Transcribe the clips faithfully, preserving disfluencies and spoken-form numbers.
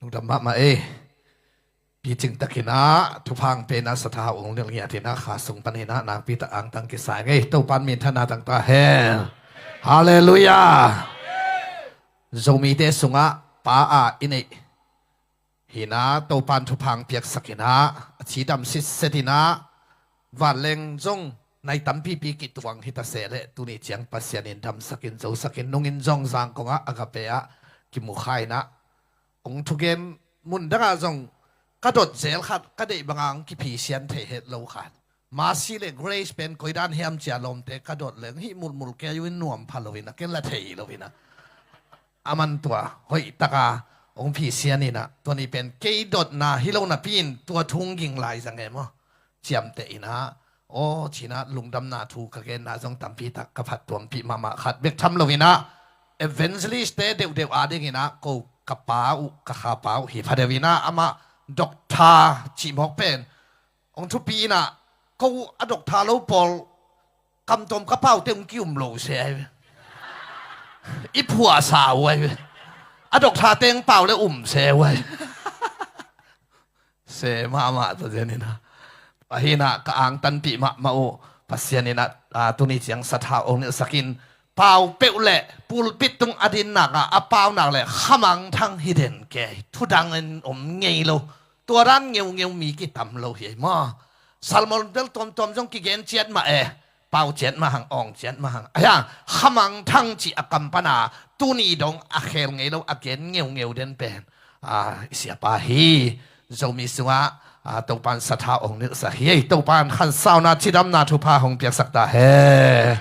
Lungdam mahmah ei. Picing takin ah thupha hong pia in ah, sathau hong nilh ngiat in ah, kha sung panin ah nakpi tak angtang kisa ing ei. Topa'n minthanna tang ta hen. Halleluiah. Zomite sungah pa a i neih hi in ah, Topa'n thupha hong piaksak in ah, a cidam sitset in ah, vanleng zong nai tampipi kituang hi ta se leh, tuni ciang Pasian in damsak in, zosak in, nungin zong Zangkong ah Agape ah kimu kha in ah, hong thugen mun dangah zong ka dot zel khat, ka deih banga hong kiphisian thei het lo khat. Mercy le Grace pen koi dan hiam ci a, lawmte ka dot leng hih mulhmulh kei uh in nuam pha lo in ah, ken la thei lo in ah, aman tua hoih taka hong phisian in ah, tua ni pen kei dotna hi lo napi in tua thu hong ging lai zang e maw? Ciamteh in ah, aw, ci in ah lungdamna thu ka genna zong tampi tak ka phattuampih mahmah. Khat bek tham lo in ah, evangelist-te deuhdeuh ading in ah ko ka pa uh, ka kha pa uh hi pha deuh in ah, amah doctor cih mawk pen hong thupi in ah, ko a doctor lo pawl kamtawm ka paute hong ki-um lo se ai ve. I phuahsa uh ai ve. A doctor-te hong pau le um se uh ai. Se mahmah ta zen in ah. Ahi in ah ka angtanpih mahmah uh Pasian in ah, ah, tuni ciang sathau hong nilhsak in, pau peuh le pulpit tung a dinnak ah a paunak le khamangthang hi den kei, thudang in om ngei lo. Tua dan ngeungeu mi kitam lo hi ei maw? Sermon bel tuamtuam zong kigen ciat mah e, pau ciat mah hang, awng ciat mah hang. Ahi hang khamangthang cih a kam pana tuni dong a khel ngei lo, a gen ngeungeu den pen, ah, i siapa hi. Zomi sungah, ah, Topa'n sathau hong nilhsak hi ei. Topa'n khansauna, cidamna, thupha hong piaksak ta hen.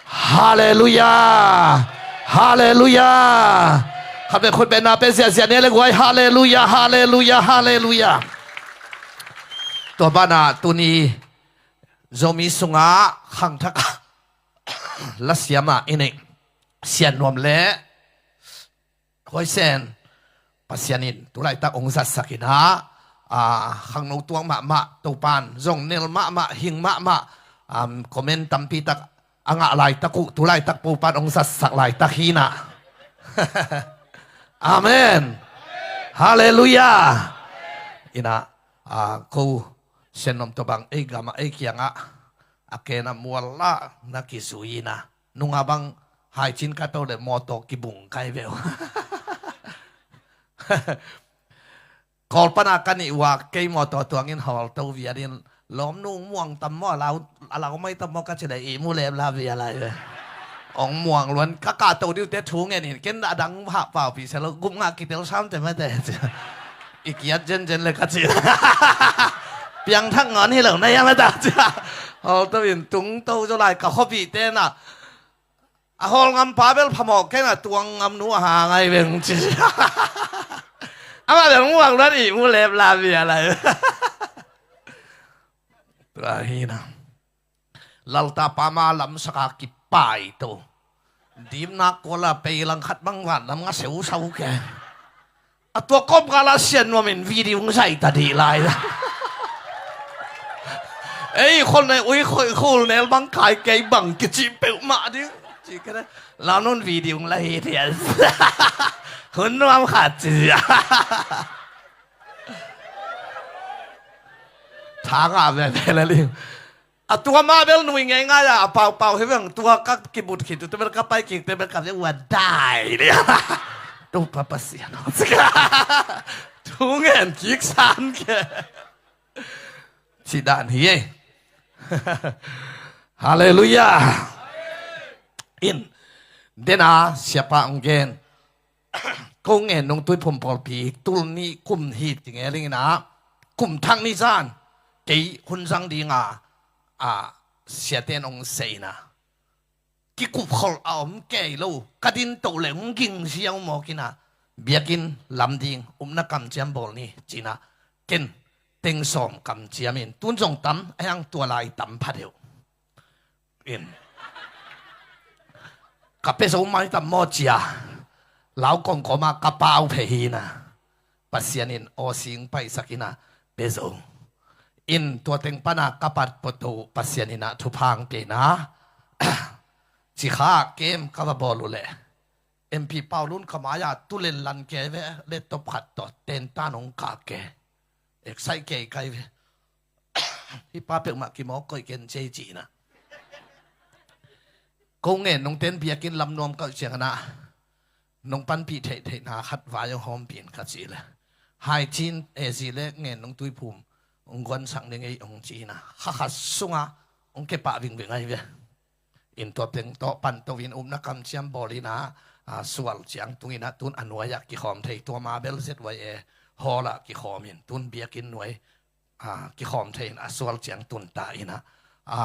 Halleluiah. Halleluiah. Khat bek khut bengna pe ziahziah ni le guai. Halleluiah, halleluiah, halleluiah. Tua banah tuni Zomi sungah khangthak lasiam ah i neih Sian Nuam le Huai Sen, Pasian in tulaitak hong zatsak in ah, ah, khangno tuak mahmah, Topa'n zong nel mahmah, hing mahmah, um, comment tampi tak a ngah laitak uh, tulaitak Topa'n hong zatsak laitak hi in ah. Amen. Halleluiah. In ah, ah, ko Sian Nuam tawh bang ei gamah, ei kiangah a ken a mual lah na kizui in ah, nungah bang haicin ka to le mawtaw kibung kai ve uh. Kawl pana ka nih uh a, kei mawtaw tuangin hawlto vial in, lawmnu muang tam maw, a lau, a lau mai tam maw ka ci le, ihmu lepla vial ai ve. Hong muang luan, ka kahto dih uh teh thu ngen in, ken a dang hah paupi sia lo, gup ngah kitel sam teh mate. I kiat zenzen le ka ci. Piangthak ngawn hi lo na hiam a ta ci. Hawlto in tungto zaw lai, ka khuapihte in ah, a hawl ngampa bel phamawh kei in ah, tuang ngamnu a hang ai veng ci. Amah bel muang luat, ihmu lepla vial ai. Tua hi in ah, Laltapa ma lamsaka kipai to. Dimnak kuala pei langkhat bang van lam nga seusau ke. A tua kawmkal ah Sian Nuam in video hong zaih ta dih lai. Ei, khol nei ui, khol, khol nel bang kai kei bang kici peuhmah ding. Ci ka deh. Lau nun video hong la hi thian. Hun nuam khat ci. Tha ngah veve le ling. A tua mah bel nui ngeingai a, a paupau hi veng, tua ka kibut khit uh teh bel, ka pai kik teh bel ka via ua dai dih. Topa Pasian aw. Thu ngen kik san ke. Cih dan hi ei. Halleluiah. In, dena siapa hong gen. Ko ngen nungtui phum pawlpi tul nih kum hi ti nge ling in ah, kum thak ni zan kei hun zang ding a, a, siate in hong seh in ah, kikupkholh a om kei lo, ka din toh le hong ging ziau mawk in ah, biakinn lam ding upna kamciam bawl ni ci in ah, ken teng sawm kamciam in, tun zong tam, a hiang tua lai tam pha deuh. In, ka pia zo mai tam maw ci a, lau kongkoma ka pau phei hi in ah, Pasian in aw sing paisak in ah, pia zo. In, tua teng pana ka pat pawto Pasian in ah thupha hong pia in ah, Cikha kem ka va bawl uh leh, M P Paulun ka mai-ah tulen lan kei ve, laptop khat tawh tentan hong kak kei. Excite kei kai ve. Hih pa peuhmah kimawk koih ken cei cihna. Ko ngen nungten biakinn lam nuam kauh cianginah nong panpih theihtheihna khat vai hong hawmpih in ka cih leh, Haicin A Z le ngen nung tuiphum hong guansak ning ei hong ci-inah kha khat sungah hong kepah vingving ahi ve. In tua teng tawh panto in upna kamciam bawl inah, a, sual ciang tung inah tun a nuai-ah kikhawm thei, tua Marbel Z Y A hall-ah kikhawm in tun biakinn nuai, a, kikhawm thei in a sual ciang tun ta inah, a,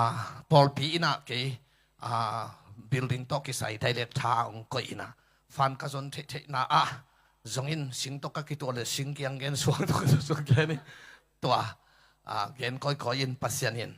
pawlpi inah kei, a, building tawh kisai direct tha hong koih inah fan ka zon theihtheihna ah zong in sing tawh ka kituah le sing kiang gen, suang tawh ka suang gen in tua, a, gen kawikawi in Pasian in,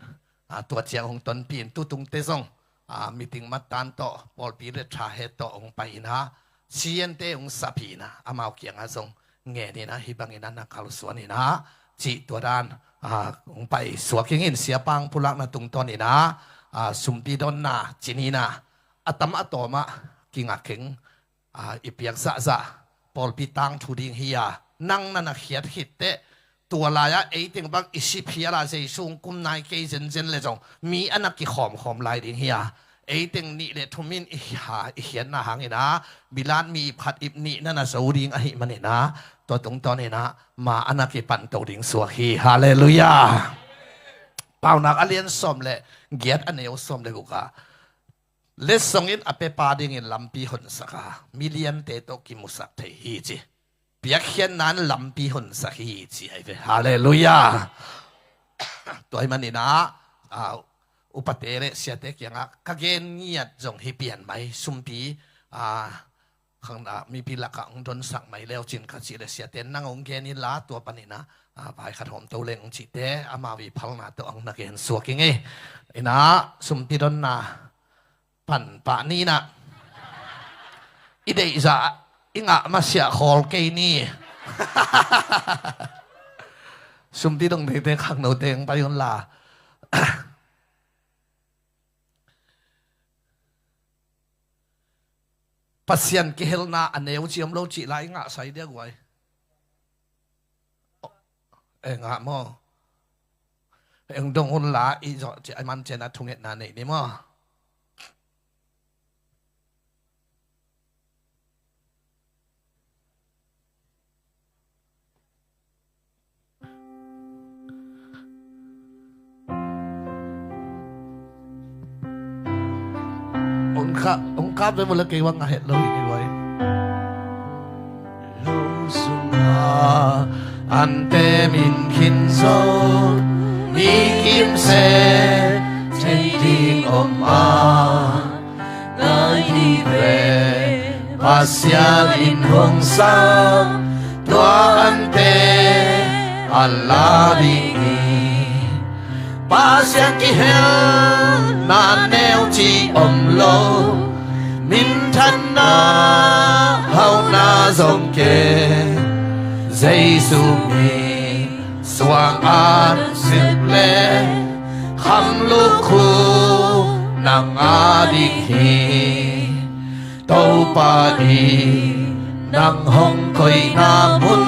a, tua ciang hong tonpih in tutungte zong, a, meeting mattan tawh pawlpi le tha het tawh hong pai inah, C N te hong sapih inah amau kiangah zong ngen inah hih bangin a na kalsuan inah cih tua dan, a, hong pai suak ing in. Siapa hong pulakna tungtawn inah, a, sumpi donna cin inah a tam a tawmah kingak keng, a, i piak zahzah pawlpi tangthu ding hi-a, nang na na khiat khit teh tua lai-ah eiteng bang i si phial a Jesu hong kum nai kei zenzen le zong mi a na kikhawmkhawm lai ding hi-a, eiteng nih le thum in i ha, i khiatna hangin ah bilat mi ip khat ip nih na na zo ding ahih manin ah tua tungtawn inah ma a na kipanto ding suak hi. Halleluiah. Paunak a lian sawm le giat a neu sawm le guk ah, letsong in a pepa dingin lampi honsak a, miliante tawh kimusak thei hi ci. Piakkhiatna in lampi honsak hi ci ahi ve. Halleluiah. Tua ahih manin ah, a, upate le siate kiangah ka gen ngiat zong hi pian mai, sumpi, a, khang, a, mipi lakah hong donsak mai leu cin ka cih le siate nang hong gen inla tua panin ah, a, vai khat hawmto leng hong cihte amau i phalna tawh hong na gen suak ing ei. Inah sumpi donna pan pah ni inah i deihzah i ngah masiah khawl kei ni. Sumpi dong neite khangnote hong pai unla. Pasian kihelna a neu ci om lo cih lai i ngah sai dia guai. E ngah maw? Eng dong unla i zawh ciah a man cian a thungetna neih ni maw? Ong kap, ong kap ve mawle, kei bang a het lo hi ni vai. Lo sunga ante min khin zo, mi kimse thei ding om a, ngai dih ve, Pasian in hong sam tua ante a la ding hi. Pasian kihelna neu ci om lo, minthanna hauhna zong ken, Jesu min suang a na sep le, kham lukhu nang a ding hi. Topa in nang hong koihna mun,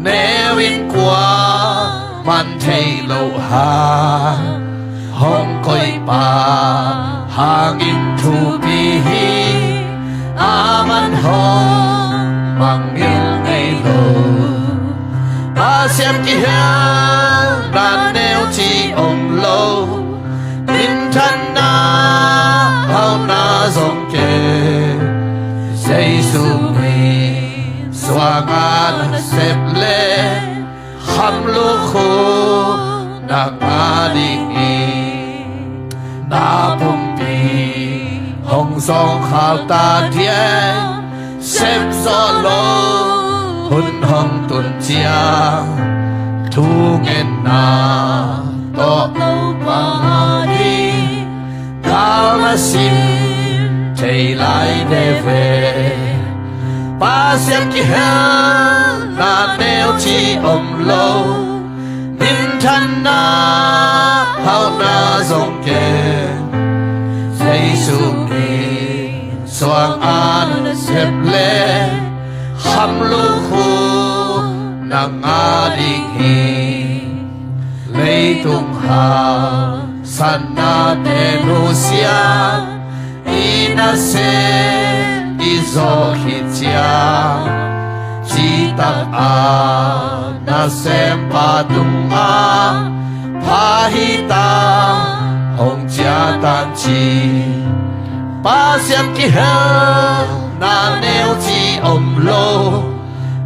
neu in kuaman thei lo hang, hong koihpa hangin thupi hi. Aman hong mangngilh ngei lo. Pasian kihelna neu ci om lo, minthanna hauhna zong ken, Jesu min suang a na sep le, kham lukhu nang a ding hi. Na pumpi hong zawngkhal ta diam, sep zawh lo hun hong tun ciang, thungetna tawh Topa ding gal na sim thei lai veve. Pasian kihelna neu ci om lo, minthanna hauhna zong ken, Jesu min suang a na le khamluk hun na ngah ding hi. Leitung haksatnate nusia, i nasem i zawh khit ciang, citak a nasempa tungah pha hi ta, hong ciah tan ci. Pasian kihelna neuci om lo,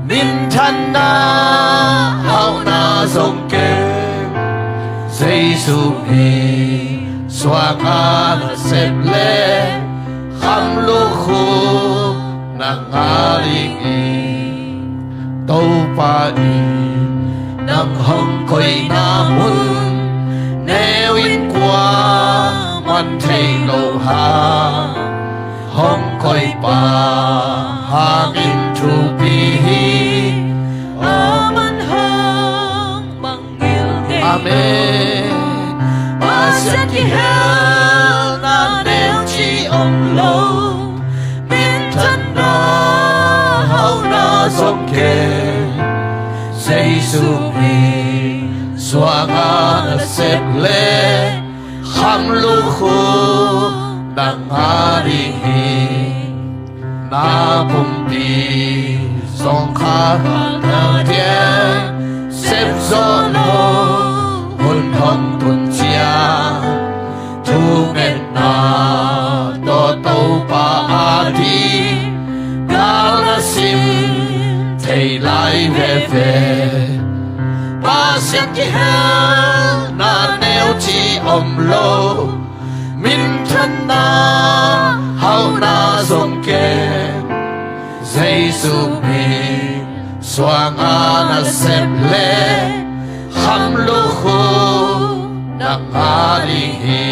minthanna hauhna zong kei. Jesu min suang a nasep le khamluk hun na ngah ding hi. Topa in nang hong koihna mun neu in kuaman thei lo hang, hong koihpa hangin thupi hi. Amen. Pasian kihelna neuci om lo, minthanna hauhna zong kei. Jesu min suang a nasep le khamluk hun na ngah ding hi. Na pumpi zong kha na diang, sep zawh lo hun hong tun ciang, thungetna tawh Topa ading gal na sim thei lai veve. Pasian kihelna neuci om lo, minthanna hauhna zong kei. Jesu min suang a nasep le khamluk hun na ngah ding hi.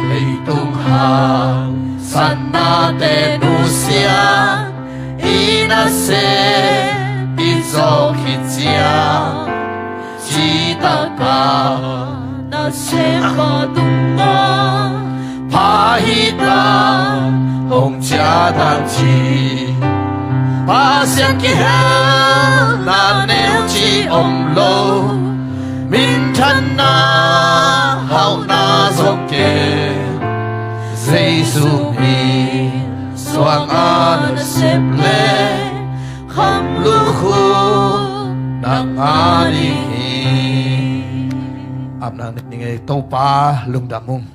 Leitung haksatnate nusia, i nasem i zawh khit ciang, citak a nasempa tungah pha hi ta, hong ciah tan ci. Pasian kihelna neuci om lo, minthanna hauhna zong kei. Jesu min suang a nasep le khamluk hun na ngah ding hi. Amna ni ngei. Topa lungdam ung.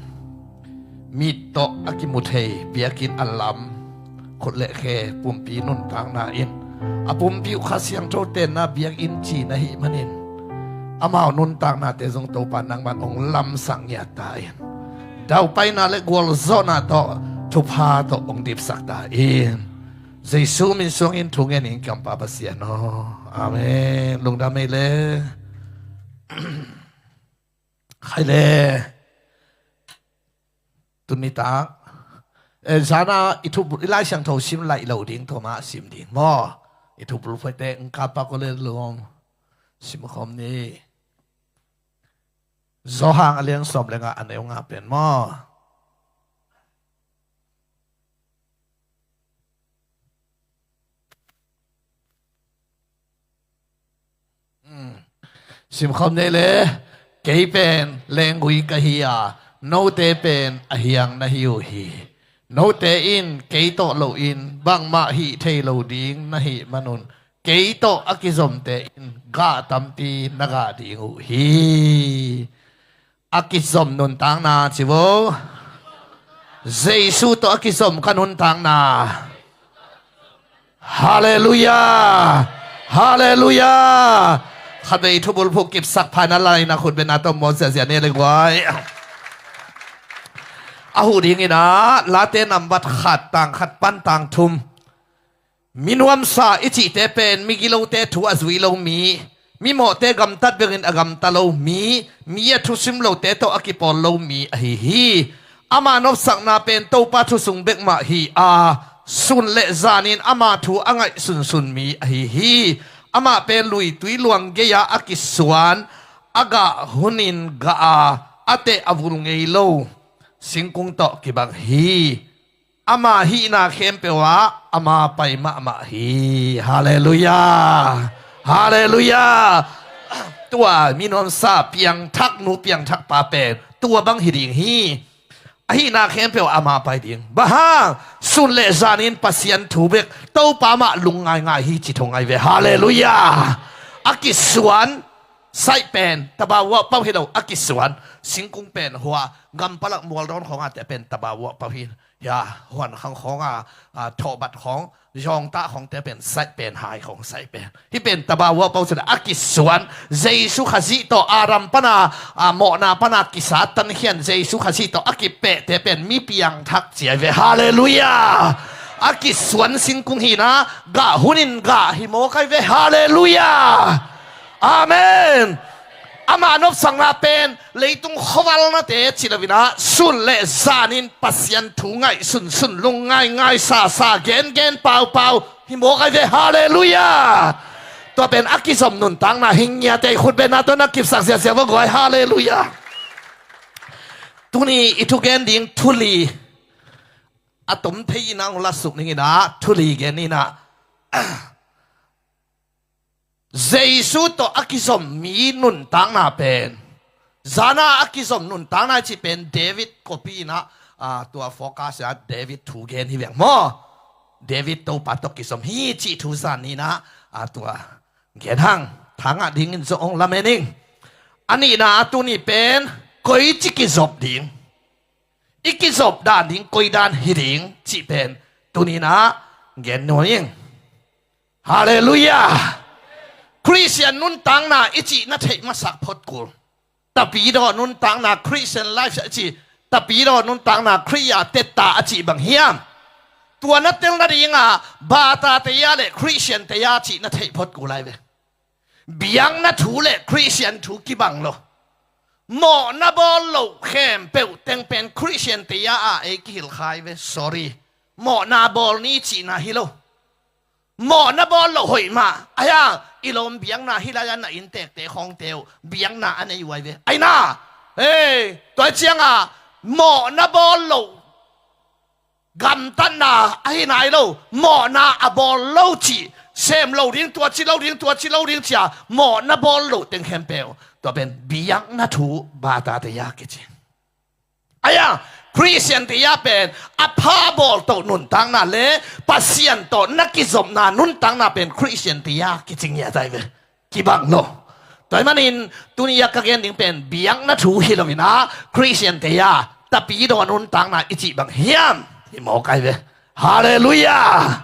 Mit tawh a kimu thei biakinn a lam, khut le khe pumpi nuntakna in, a pumpi uh Kha Siangtho tenna biakinn ci na hih manin, amau nuntaknate zong Topa nangman hong lamsak ngiat ta in, daupaina le gualzawhna tawh thupha tawh hong dipsak ta in. Jesu min suangin thu ngen ing, Kampa Pasian aw. Amen. Lungdam ei le. Khai le. Tuni tak, eh, zana i thubul, i Lai Siangtho sim laih lo ding, thoma sim ding maw? I thubul phuaite ngkapa ko le lom sim khawm ni. Johan a liang sawm le nga, a neu nga pen maw? Hmm. Simkhawm nei le, kei pen lenggui ka hi a, note pen a hiang na hi uh hi. Note in kei tawh loin bangmah hih thei lo ding na hih manun, kei tawh a kizomte in gah tampi na gah ding uh hi. A kizom nuntakna ci vo. Jesu tawh a kizom ka nuntakna. Halleluiah. Halleluiah. Khatvei thubul phuk kipsak phaina laina khut bena tawh mawl ziahziah ni le guai. A huh dingin ah, Late nambat khat, tang khat pan tang thum. Mi nuamsa i cihte pen migilote thu a zui lo mi, mimawhte gamtat bengin a gamta lo mi, mi a thusim lote tawh a kipawl lo mi ahi hi. Ama nopsakna pen Topa thu sung bek mah hi a, sun le zanin ama thu a ngaih sunsun mi ahi hi. Amah pen luitui luang gei-a a kisuan, a gah hunin gah a, a teh a vul ngei lo singkung tawh kibang hi. Ama hihna khempeuh ah ama pai mahmah hi. Halleluiah. Halleluiah. Tua mi nuamsa piangthak nu piangthak pa pen tua bang hi ding hi. A hihna khempeuh ama pai ding. Bang hang? Sun le zanin Pasian thu bek, Topa mah lungngaingai hi ci thong ai ve. Halleluiah. A kisuan saih pen tabau ah pau hi lo, a kisuan singkung pen hua, gampalak mualdawn khawngah te pen tabau ah pau hi. Ya, huan khang khawngah, a, thawhbat khawng, zawngtah khawng te pen saih pen hai khawng saih pen. Hih pen tabau ah pau cina a kisuan, Jesu Khazih tawh Adam pana, a, mawhna pana kisa tankhian Jesu Khazih tawh a kipeh te pen mi piangthak ci ai ve. Halleluiah. A kisuan singkung hina, gah hunin gah hi mawk ai ve. Halleluiah. Amen. Ama nopsakna pen leitung khuavalnate ci lo inah, sun le zanin Pasian thu ngaihsun sun, lungngaingai sasa, gengen paupau hi mawk ai ve. Halleluiah. Tua pen a kizom nuntakna hi ngiate, khutbetna tawh na kipsak ziahziah va guai. Halleluiah. Tuni i thugen ding thu li, a tom thei inah hong lasuk ning inah, thu li gen inah. Jesu tawh a kizom mi nuntakna pen, zana a kizom nuntakna i cih pen David copy inah, a, tua focus ah David thu gen hi veng maw. David Topa tawh kizom hi cih thu zan inah, a, tua gen hang, thangah dingin zong hong lamen ing. A nihna ah tuni pen koici kizop ding, i kizop dan ding koi dan hi ding cih pen tuni inah gen nuam ing. Halleluiah. Khristian nuntakna i cih na theih masak phot kul. Tapidaw nuntakna, Christian life a cih, tapidaw nuntakna, Khrih a tetta a cih bang hiam? Tua na tel nadinga bata teya le Khristian teya cih na theih phot kul ai ve. Biakna thu le Khristian thu kibang lo. Mawhna bawl loh khempeuh teng pen Khristian teya a ei kihilh kha ai ve. Sorry. Mawhna bawl ni cihna hi lo. Mawhna bawl loh hoih mah. Ahi hang i lawm biakna hih lai-a na inntekte khawngte uh biakna a nei uh ai ve. Aina, hei, tua cianga mawhna bawl loh gamtatna ahi nai lo, mawhna a bawl lo cih, sem lo ding, tua ci lo ding, tua ci lo ding cia mawhna bawl loh teng khempeuh, tua pen biakna thu bata teya kici. Ahi hang Khristian teya pen a pha bawl toh nuntakna le Pasian tawh na kizopna nuntakna pen Khristian teya kici ngiat ai ve. Kibang lo. Tua ahih manin tuni a ka gen ding pen biakna thu hi lo inah Khristian teya tapidaw nuntakna i cih bang hiam hi mawk ai ve. Halleluiah.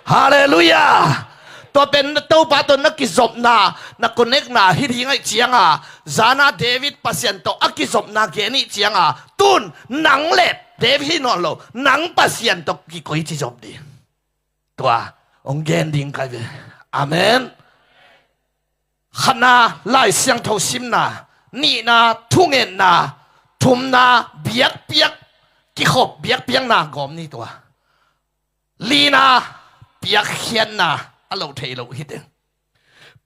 Halleluiah. Tua pen na Topa tawh na kizopna, na connectna hi ding ahih cianga, zana David Pasian tawh a kizopna gen ih cianga, tun nang le David hi nawn lo, nang Pasian tawh kikoici zop ding. Tua hong gen ding kai ve. Amen. Khatna, Lai Siangtho simna. Nihna, thungetna. Thumna, biakpiak, kikhop biakpiakna gawm ni tua. Lina, piakkhiatna a lo thei lo hi teng.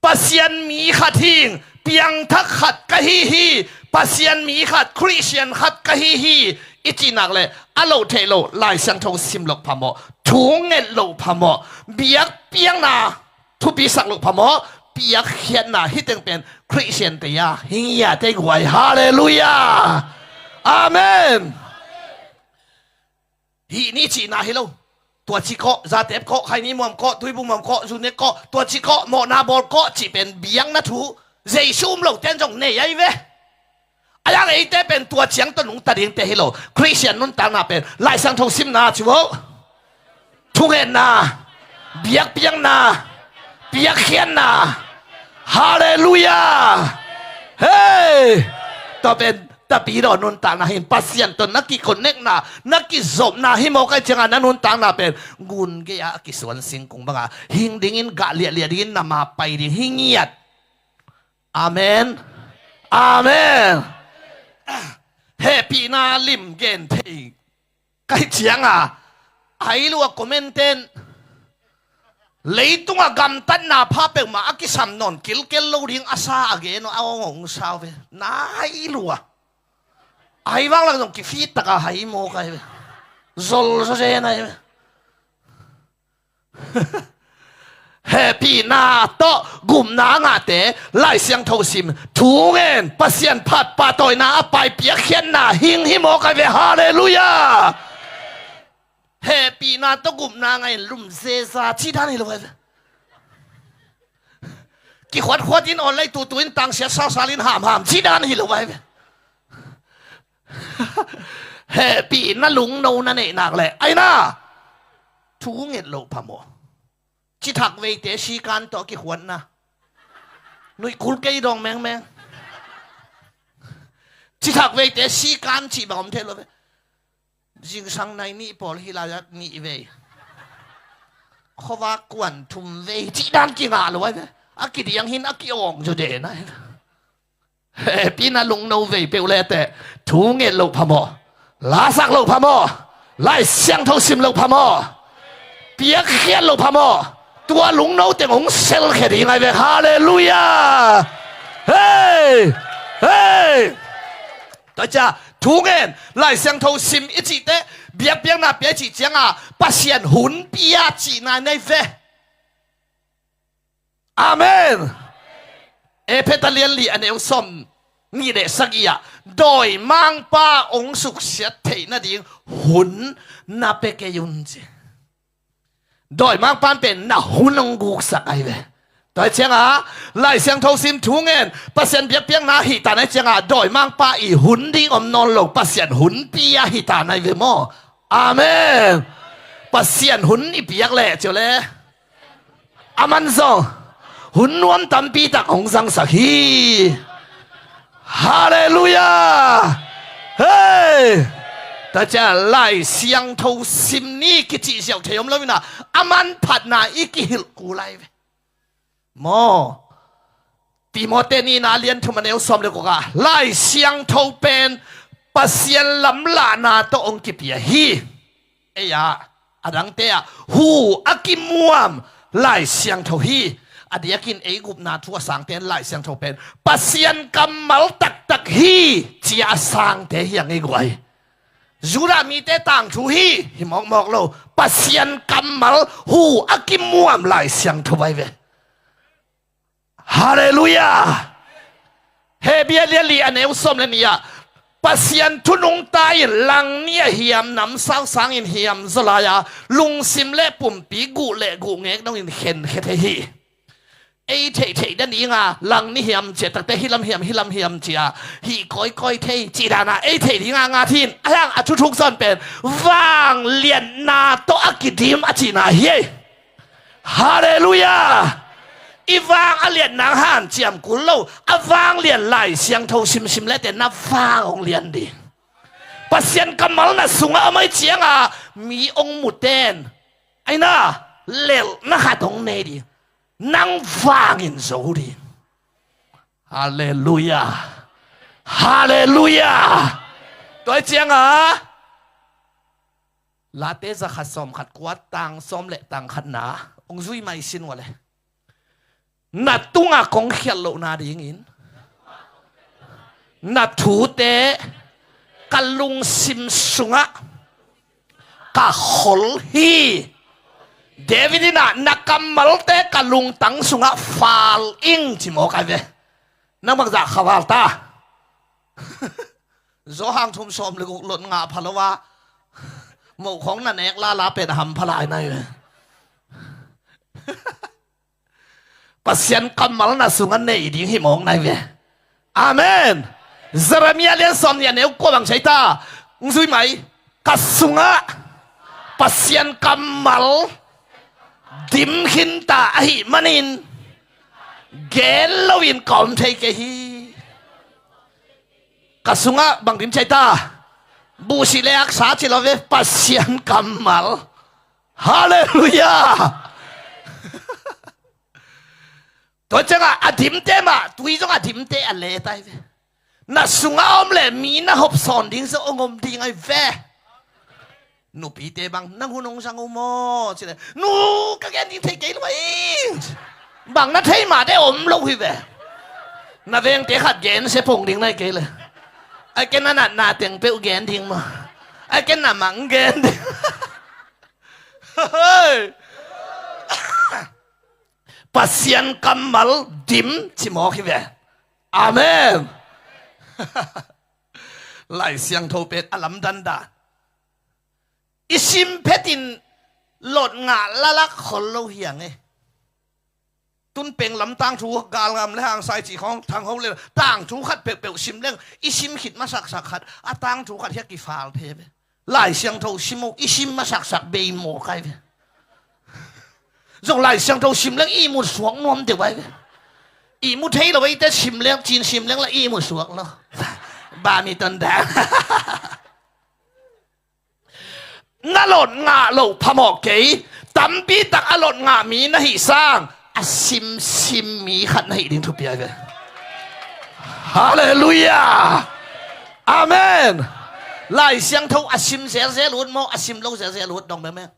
Pasian mi khat hing, piangthak khat ka hi hi, Pasian mi khat, Khristian khat ka hi hi, i cihnak le a lo theih loh Lai Siangtho sim loh phamawh, thu nget loh phamawh, biakpiakna thupisak loh phamawh, piakkhiatna hi teng pen Khristian teya hi ngiate guai. Halleluiah. Amen. Hih ni cihna hi lo. Tua ci kawh, zatep kawh, khaini muam kawh, tuibu muam kawh, zunek kawh, tua ci kawh, mawhna bawl kawh cih pen biakna thu, Jesu um lo ten zong nei ai ve. A yang eite pen tua ciang tawh nungta dingte hi lo. Khristian nuntakna pen Lai Siangtho simna ci vo. Thungetna, biakpiakna, piakkhiatna. Halleluiah. Hei. Tua pen tapidaw nuntakna hin Pasian tawh na kiconnectna, na kizopna hi mawk ai cianga na nuntakna pen gun gei-a a kisuan singkung banga hing dingin, gah liahliah dingin, na ma pai ding hi ngiat. Amen. Amen. Hehpihna lim gen thei kai cianga, ai lua comment ten, leitunga gamtatna pha peuhmah a kisam nawn kilkel lo ding a sa a gen uh a awng awng sau ve. Nai lua. Ai vang lak zong kifit taka hai maw kai ve. Zol zaw zen ahi. Hehpihna tawh gupna ngahte Lai Siangtho sim, thu ngen, Pasian phat pahtawina a pai, piakkhiatna hing hi mawk ahi ve. Halleluiah. Hehpihna tawh gupna ngah in lum zeza cih dan hi lo ahi ve. Kikhuatkhuat in awn lei, tutu in tangsiat salsal in hamham cih dan hi lo ahi ve. Hehpihna lungno na neih nak leh, aina, thu nget loh phamawh. Cithak veite sikan tawh kikhuatna. Nuih kul kei dawng mengmeng. Cithak veite sikan cih bang om thei lo ve. Zingsang nai nih pawl hi lai-at nih vei. Khuavak kuan thum vei cih dan kingah lo ahi ve. A kidiang hin a kiawng zaw den ahi ve. Hehpihna lungno vei peuh leteh thu nget loh phamawh, lasak loh phamawh, Lai Siangtho sim loh phamawh, piakkhiat loh phamawh. Tua lungno teng hong selkhia ding ahi ve. Halleluiah. Hei, hei. Tua cia thu ngen, Lai Siangtho sim i cihte, biakpiakna pia i cih cianga Pasian hun pia cihna nei ve. Amen. Efesa lian li a neu sawm nih le sagih ah dawimangpa hong suksiat theih nading hun na pia kei un ci. Dawimangpa in pen na hun hong guksak ahi ve. Tua hi cianga Lai Siangtho sim thu ngen Pasian biakpiakna hih tan ahi cianga dawimangpa i hun ding om nawn lo, Pasian hun pia hih tan ahi ve maw? Amen. Pasian hun i piak leh cio le aman zong hun nuam tampi tak hong zangsak hi. Halleluiah. Hei. Tua cia Lai Siangtho sim ni kicih ziau thei om lo ina aman phatna i kihilh kul ahi ve. Maw? Timote nihna lian thum a neu sawm le guk ah Lai Siangtho pen Pasian lamlahna tawh hong kipia hi. Ei ah a dangte ah hu a kimuam Lai Siangtho hi. A diakin ei gupna thu a sangte in Lai Siangtho pen Pasian kammal taktak hi ci-a a sangte hi a ngei guai. Judah mite tangthu hi, hi mawkmawk lo. Pasian kammal hu a kimuam Lai Siangtho ahi ve. Halleluiah. Hebrew lian li a neu sawm le nih ah Pasian thu nungta in langnih a hiam, namsau sangin hiam zaw lai-a lungsim le pumpi guh le guhngek dongin khenkhia thei hi. Ei theihtheih dan dinga langnih hiam cia takte hilam hiam hilam hiam cia hih kawikawi thei cih dana ei theih dinga ngat hi in a hiang a thuthuk zawn pen vangliatna tawh a kidim a cihna hi ei. Halleluiah. I vang a liat nang hanciam kul lo, a vanglian Lai Siangtho simsim lete na vang hong lian ding. Pasian kammal na sungah a mai cianga mi hong muten aina lelhna khat hong nei ding. Nang vangin zo ding. Halleluiah. Halleluiah. Tua hi cianga Late zakhat sawmkhat kua tang sawm le tang khatna hong zui mai sin uh a le. Na tungah kong khialh lohna dingin na thute ka lungsim sungah ka khol hi. David in ah na kammalte ka lungtang sungah fal ing ci mawk ahi ve. Nang bangzah khaval ta. Zawhang thum sawm le guk lot ngah pha lo a moh khawng na nek lala pen a ham pha lai nai ve. Pasian kammal na sungah nei ding hi mawk nai ve. Amen. Jeremiah lian sawm nih a neu kua bang cia hi ta. Ng zui mai. Ka sungah Pasian kammal dim khinta ahih manin gen loin ka om thei kei hi. Ka sungah bang dim cia hi ta. Buhsih le aksa ci lo ve, Pasian kammal. Halleluiah. Tua ciangah a dimte mah tui zong a dimte a let ahi ve. Na sungah om le mi na hopsawn ding zong hong om ding ahi ve. Nupite bang nang hun hong zang uh maw ci le, nu, ka gen ding thei kei lo ahi. Bang na thei mah de om lo hi ve. Na vengte khat gen se pong ding nai kei le. Ai ken na natna teng peuh gen ding maw. Ai ken na mang gen. Hei. Pasian kammal dim ci mawk hi ve. Amen. Lai Siangtho pen a lamdang dan. I sim phetin lot ngah lalak khol lo hi ang e. Tun peng lam tangthu galngam le hangsa i cih khawng thang ho le tangthu khat peuhpeuh sim leng i sim khit masaksak khat a tangthu khat hi a kifal thei ve. Lai Siangtho sim o i sim masaksak bei mawk ai ve. Zong Lai Siangtho sim leng i mut suak nuam deuh ai ve. I mu thei lo eite sim leng cin sim leng la i mut suak lo. Ba mi ton dang. Na lot ngah loh phamawh kei. Tampi tak a lot ngah mi na hih sang a simsim mi khat na hih ding thupi ai ve. Halleluiah. Amen. Lai Siangtho a sim zelzel ut maw, a sim lo zelzel ut dong meme.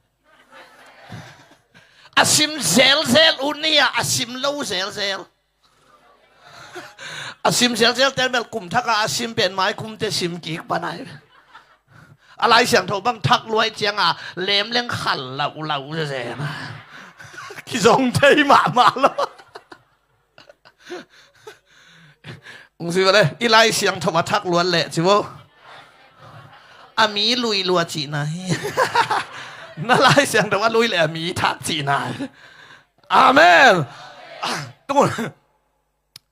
A sim zelzel ut ni a, a sim lo zelzel. A sim zelzel ten bel kum thak a, a sim pen mai kum te sim kik pan ai. A Lai Siangtho bang thak luai ciang a lem leng khal laulau zeze. Kizong thei mahmah lo. Ung si vale, i Lai Siangtho a thak luat leh ci vo. A mi lui lua cihna hi. Na Lai Siangtho a lui leh a mi thak cihna hi. Amen. Tung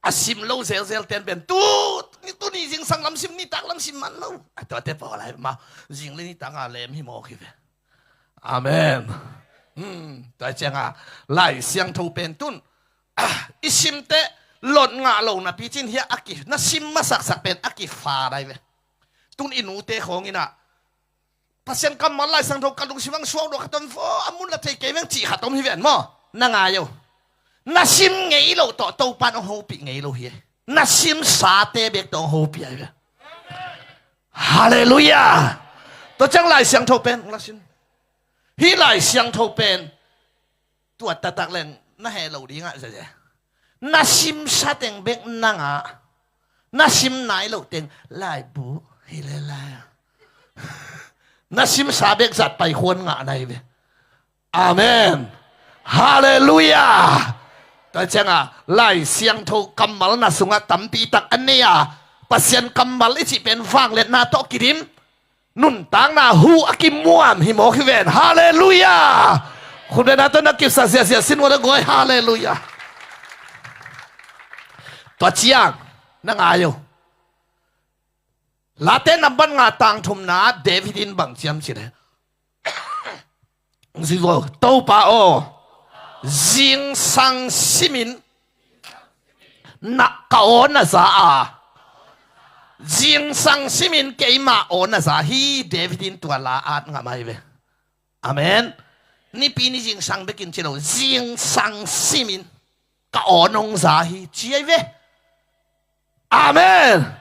a sim lo zelzel ten pen tu, tu ni zingsang lam sim, nitak lam sim man lo. A tuate pawl ai ma zing le nitak a lem hi mawk hi ve. Amen. Hmm, tua ciang a Lai Siangtho pen tun ah, i simte lot ngah lo napi cin hi a, a ki, na sim masaksak pen a kifa dai ve. Tun i nute khawng in ah Pasian kammal Lai Siangtho ka lungsim ang suak dua khat om fo, a mun la thei kei veng cih khat om hi ven maw? Na ngai o. Na sim ngei lo tawh Topan hong hopih ngei lo hi. Na sim sate bek tawh hong hopih ai ve. Halleluiah. Tua ciang Lai Siangtho pen ung la sim. Hih Lai Siangtho pen tua taktak leng na heh lo dingah zeze. Na simsa teng bek nangah na sim nai loh teng laibu hi le lai. Na simsa bek zat pai khuan ngah nai ve. Amen. Halleluiah. Tua ciangah Lai Siangtho kammal na sungah tampi tak an nei a, Pasian kammal i cih pen vangliatna tawh kidim, nuntakna hu a kimuam hi mawk hi ven. Halleluiah. Khutbetna tawh na kipsa ziahziah sin ua na guai. Halleluiah. Tua ciang na ngai uh. Late nambat nga tang thumna David in bang ciam ci le, Topa aw, zingsang simin na ka aw na za a, zingsang simin keima aw na za hi. David in tua la at ngam ai ve. Amen. Nipi ni zingsang bekin ci lo, zingsang simin ka aw nong za hi ci ai ve. Amen.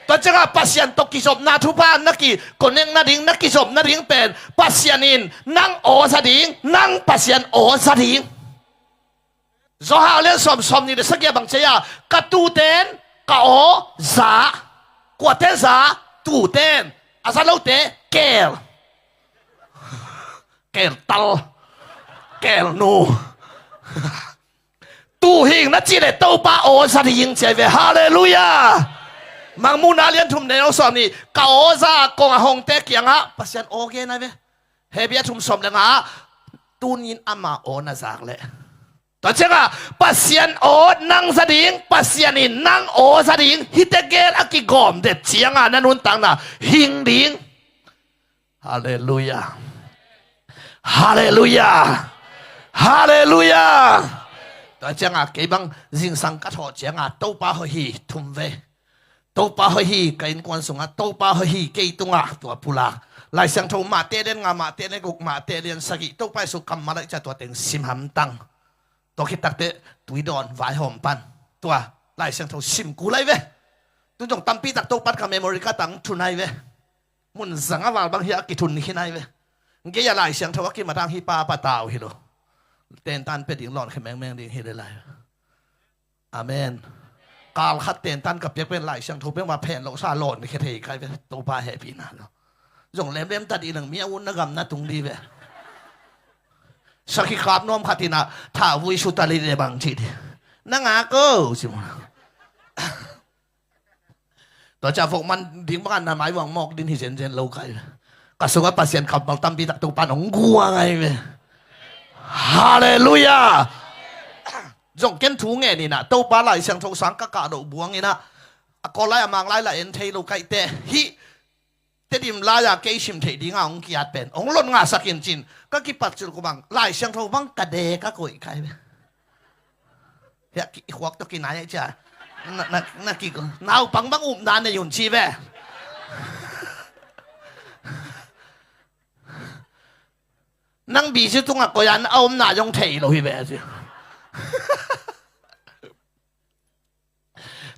Tua ciangah Pasian tawh kizopna thupha na ki connect nading, na kizop nading pen Pasian in nang aw za ding, nang Pasian aw za ding. Johan lian sawm, sawm nih le sagih bang ci a, ka tuten ka aw za. Kuate za? Tuten. A za lote keel. Keel tal. Keel nu. Tuuhing na cih le Topa aw za ding ci ai ve. Halleluiah. Mangmuhna lian thum neu sawm nih, ka aw za kong a hongte kiangah Pasian aw gen ai ve. Hebru thum sawm le nga, tunin ama aw na zak leh. Tua ciangah Pasian aw nang za ding, Pasian in nang aw za ding, hihte gel a kigawm det ciangah na nuntakna hing ding. Halleluiah. Halleluiah. Halleluiah. Tua ciangah kei bang zingsang ka thawh ciangah Topa hoih hi thum ve. Topa hoih hi ka innkuan sungah, Topa hoih hi kei tungah, tua pulak. Lai Siangtho Mate lian nga, Mate lian guk, Mate lian sagih, Topa Jesu kammal a i cih tua teng sim hamtang. Tua khit takteh tuidawn vaihawm pan tua Lai Siangtho sim kul ai ve. Tun zong tampi tak Topa ka memory ka tang thun ai ve. Mun zang a val bang hi a kithun khin ai ve. Gei a Lai Siangtho a kimat ang hi pa patau hi lo. Tentan pia ding lawn khe mengmeng ding hi le lai. Amen. Kal khat tentan ka piak pen Lai Siangtho peng va phen lo sa lawn khe thei kai ve. Topa hehpihna lo. Zong lemlem ta dih nang mi a un na gam na tung dih ve. Sakhi kap nuam khat in ah thah vui su ta lih le bang cih dih. Na ngak o, ci maw. Tua ciang vok man ding bangah na mai vang mawk din hi zenzen lo kai ve. Ka sungah Pasian kammal tampi tak Topa nong guang ai ve. Halleluiah. Zong ken thu ngen in ah Topa Lai Siangtho sang ka kah loh buang in ah a Kawl lai a Mang lai lah en thei lo kaihte hih Tedim lai-a kei sim theih dinga hong kiat pen hong lot ngahsak in cin ka kipat cilh ku bang Lai Siangtho bang ka de ka koih kai ve. Hiah ki, i khuak tawh kinai ai cia. Na, na, na kik naupang bang upna nei un ci ve. Nang bizi tungah koian a omna zong thei lo hi ve a ci.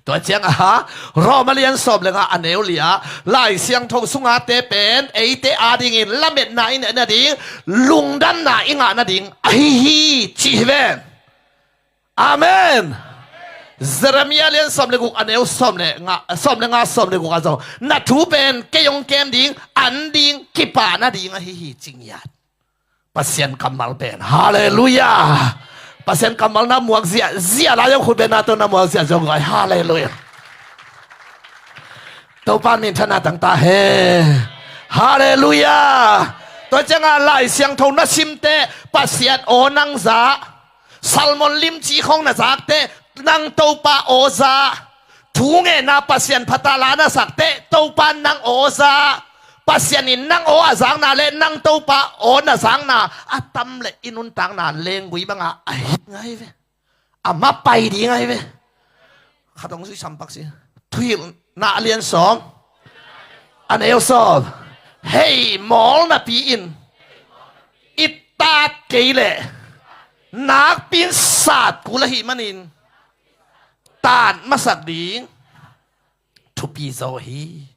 Tua ciang a ha Roma lian sawm le nga a neu li-ah Lai Siangtho sunga te pen eite adingin lametna i neih nading, lungdamna i ngah nading ahi hi ci hi ve. Amen. Jeremiah lian sawm le guk a neu sawm le nga, sawm le nga, sawm le guk a zong na thu pen kei hong kem ding, an ding, kipah nading ahi hi ci ngiat. Pasian kammal pen. Halleluiah. Pasian kammal na muak ziahziah lai zong khut beng na tawh na muak ziahziah zong lai. Halleluiah. Topa minthanna tang ta hen. Halleluiah. Tua ciangah Lai Siangtho na simte Pasian aw nang zah. Salmon limci khong na zakte nang Topa aw zah. Thu ngenna Pasian phatah la na sakte Topa nang aw zah. Pasian in nang aw a zakna le nang Topa aw na zakna a tam le i nuntakna lenggui banga a hing ahi ve. A mapai ding ahi ve. Khat hong zui sampak si. Thuhilhna a lian sawm a neu sawm. Hei mawl napi-in i tat kei leh nakpi-in sat kul ahih manin tat masak ding thupi zaw hi.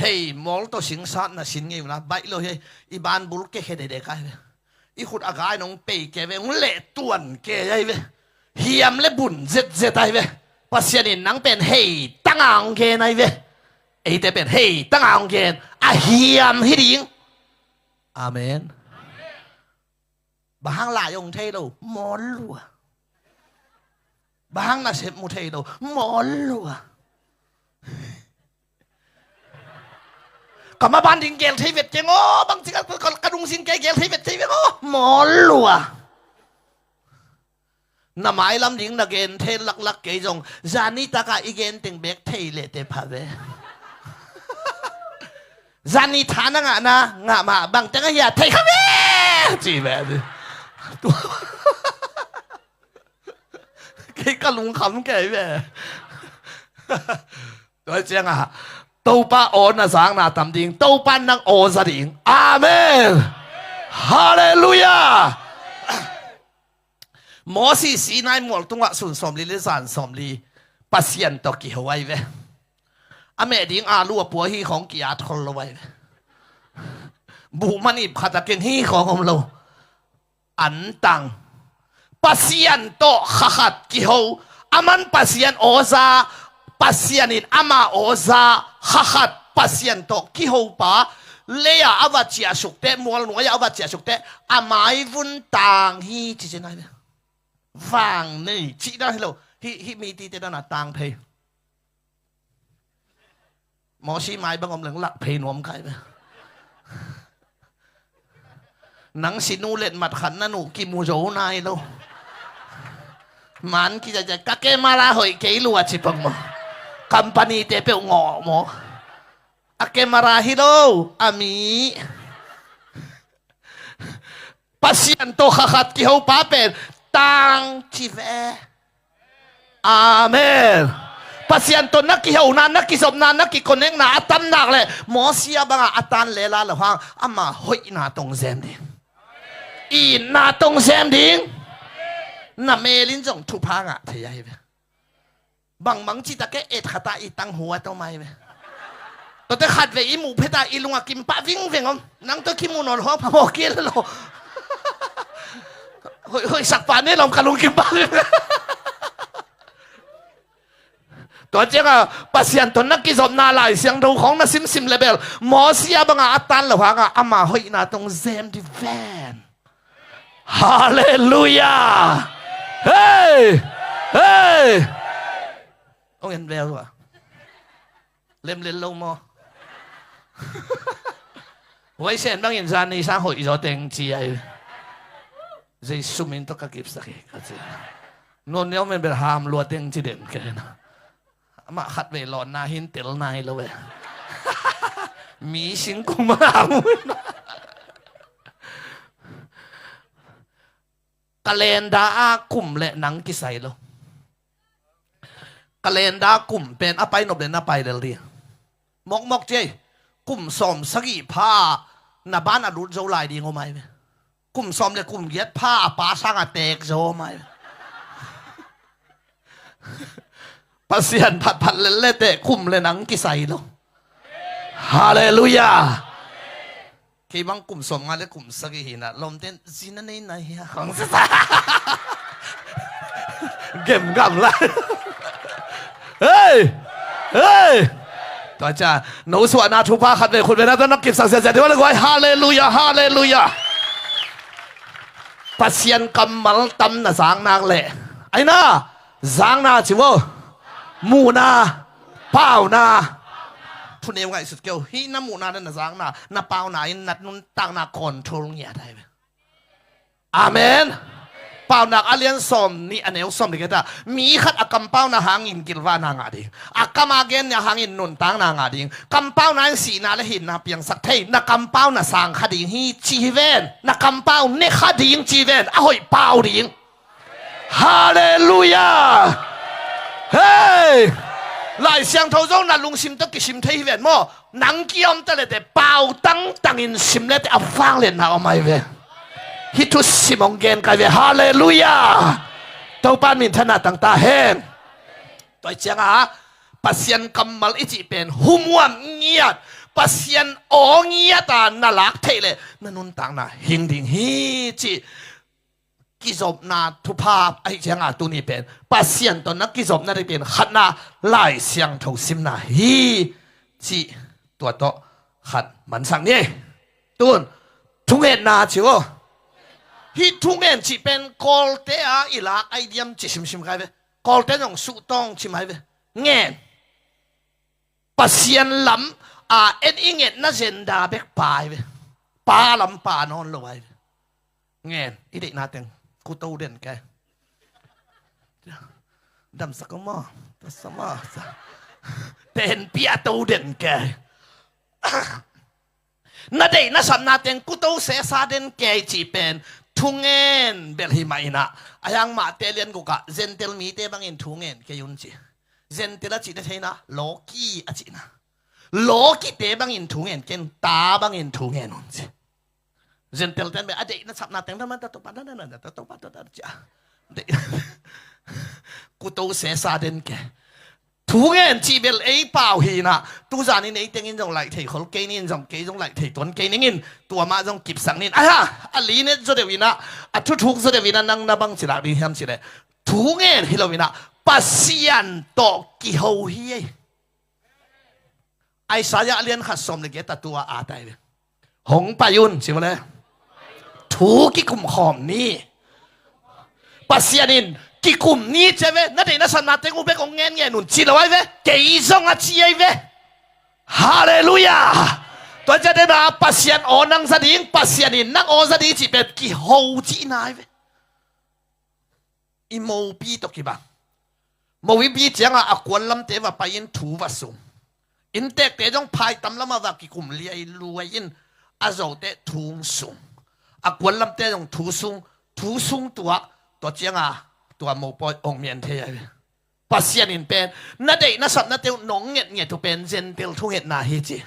Hei mawl tawh singsat na sin ngei unla baih lo hi. I banbul kekhe dede kai ve. I khut a gai nong pei ke ve, hong leh tuan ke ai ve. Hiam le bun zetzet ai ve. Pasian in nang pen hei tanga hong gen ai ve. Eite pen hei tanga hong gen a hiam hi ding. Amen. Bang hang lai hong thei lo mawl lua. Bang hang nasep mu thei lo mawl lua. Ka maban ding gel thei vet keng aw, bang cik a ka, ka, ka dungzin kei gel thei vet thei veng aw, mawl lua. Na mailam ding na gen thei laklak kei zong zani taka i gen teng bek thei leh te pha ve. Zani tha na ngah na ngah mah bang teng a hia thei kha ve. Ci ve. Kei ka lungkham kei ve. Tua ciangah Topa aw na zakna tam ding, Topa nang aw za ding. Amen. Halleluiah. Mosi Sinai mual tungah sun sawmli le zan sawmli Pasian tawh kiho ai ve. A meh ding a lu a pua hi khawng ki-at khol lo ai ve. Buh man ip khat a keng hi khawng om lo. Antang Pasian tawh kha khat kiho. Aman Pasian aw za, Pasian in ama aw za, kha khat Pasian tawh kiho pa. Lei-a a va ciahsukte, mual nuai-a a va ciahsukte a maivun tang hi ci ci nai ve. Vang nei cih dan hi lo. Hih, hih mi tite dan a tang phei. Mosi mai bang om leng lak phei nuam kai ve. Nang sinu let mat khan na nu kimu zo nai lo. Man kizaizai ka camera hoih kei lua ci pang maw. Company te peuh ngawh maw. A camera hi lo a mi. Pasian tawh kha khat kiho pa pen tang ci ve. Amen. Pasian tawh na kihona, na kizopna, na kikonekna a tam nak leh Mosi a bangah a tan lela lo hang ama hoihna tong zem ding. Itna tong zem ding. Na mel in zong thupha ngah thei ahi ve. Bangmang cih tak e et khat ah i tang hua tawh mai ve. Tuate khat ve i muh phet ah i lungah kim pah vingveng om. Nang tawh kimu nawn lo hang phamawh kei lo. Hoih, hoih sak pah ne lawm ka lung kim pah vingveng. Tua ciangah Pasian tawh na kizopna Lai Siangtho khawng na simsim le bel Mosia bangah a tan lo hangah ama hoihna tawh zem dih ven. Halleluiah. Hei! Hei! Hong en vel uh a, lemlet lo maw? Huaisen bangin zan ni sang hoih zaw teng ci ai. Jesu min tawh ka kipsak hi ka ci. Nuam neu men bel ham lua teng ci den ken. Amah khat vei lawnna hin tel nai lo ve. Mi singkung mah a mu. Calendar a kum le nang kisai lo. Calendar kum pen a pai nop le na pai lel ding. Mokmok ci ei. Kum sawm sagih pha na ban a lut zo lai ding om ai ve. Kum sawm le kum giat pha a pa sang a teek zo om ai ve. Pasian phatphat lel le teh kum le nang kisai lo. Halleluiah. Kei bang kum sawm nga le kum sagih hi na lawmten zin a nei nai hia khong sasa. Gemgam lai. Hei! Hei! Tua cia no suahna thupha khat vei khut vei na tawh na kipsak siasia ding le guai. Halleluiah. Halleluiah. Pasian kammal tam na zak nak leh ai na, zakna ci vo. Muhna, pauna. Thuneu ngaihsut kei uh. Hih na muhna le na zakna, na pauna in na nuntakna control ngiat ai ve. Amen. Paunak a lian sawm nih a neu sawm nih keta, mi khat a kampauna hangin kilvahna ngah ding, a kam a genna hangin nuntakna ngah ding. Kampauna in sihna le hinna piangsak thei. Na kampauna sang kha ding hi ci hi ven. Na kampau ne kha ding ci hi ven. A hoih pau ding. Halleluiah. Hei! Lai Siangtho zong na lungsim tawh kisim thei hi ven maw? Nang kiom ta lete pau tangtangin sim lete a vangliatna om ai ve. Hih thusim hong gen kai ve. Halleluiah. Topa minthanna tang ta hen. Tua ciangah Pasian kammal i cih pen humuam ngiat, Pasian aw ngiata na lak theih leh na nuntakna hing ding hi cih kizopna thupha ahi cianga tuni pen Pasian tawh na kizopna ding pen khatna Lai Siangtho simna hi cih tua tawh khat mansak ni. Tun thungetna ci uh. Hih thungen cih pen Kawlte a i lak ai diam ci simsim kai ve. Kawlte zong suhtawng ci mai ve. Ngen. Pasian lam a en i ngetna zenda bek pa ai ve. Pa lam pa nawn lo ai ve. Ngen i deihna teng kuto den ke. Damsak maw? Tasa maw? Tenpi a to den ke. Na deih na sapna teng kuto sesa den ke i cih pen thungen bel hi mah inah. A hiang Mate lian gukah Gentile mite bangin thungen kei un ci. Gentile a cihte theina lawki a cihna. Lawkite bangin thungen ken ta bangin thungen un ci. Gentile ten bel a deih na sapna teng dama ta topa dana ta topa ta ta cia. Deih kuto sesa den ke. Thungen cih bel ei pau hinah. Tuzanin ei tengin zong laih thei khol kei nin zong kei zong laih thei tuan kei ningin tua mah zong kipsak nin. Aha, a linet zaw deuh inah, a thuthuk zaw deuh inah nang na bang ci lak ding hiam cileh thungen hi lo inah Pasian tawh kiho hi ei. Isaiah a lian khat sawm le giat a tua a tai ve. Hong pai un ci vale. Thu kikum khawm ni. Pasian in kikum ni ci ai ve. Na deih na sapna teng uh bek hong ngen ngen un ci lo ai ve. Kei zong a ci ai ve. Halleluiah. Tua ciate na Pasian aw nang za ding, Pasian in nang aw za ding cih pen kiho cihna ai ve. I mopi tawh kibang. Mopi ciangah a kuan lamte va pai in thu va sung. Inntekte zong phaitam lamah va kikum liai luai in a zote thu sung. A kuan lamte zong thu sung, thu sung tuah, tua ciangah tua mopawi hong mian thei ai ve. Pasian in pen na deih na sapnate uh nong ngetnget uh pen Gentile thungetna hi ci.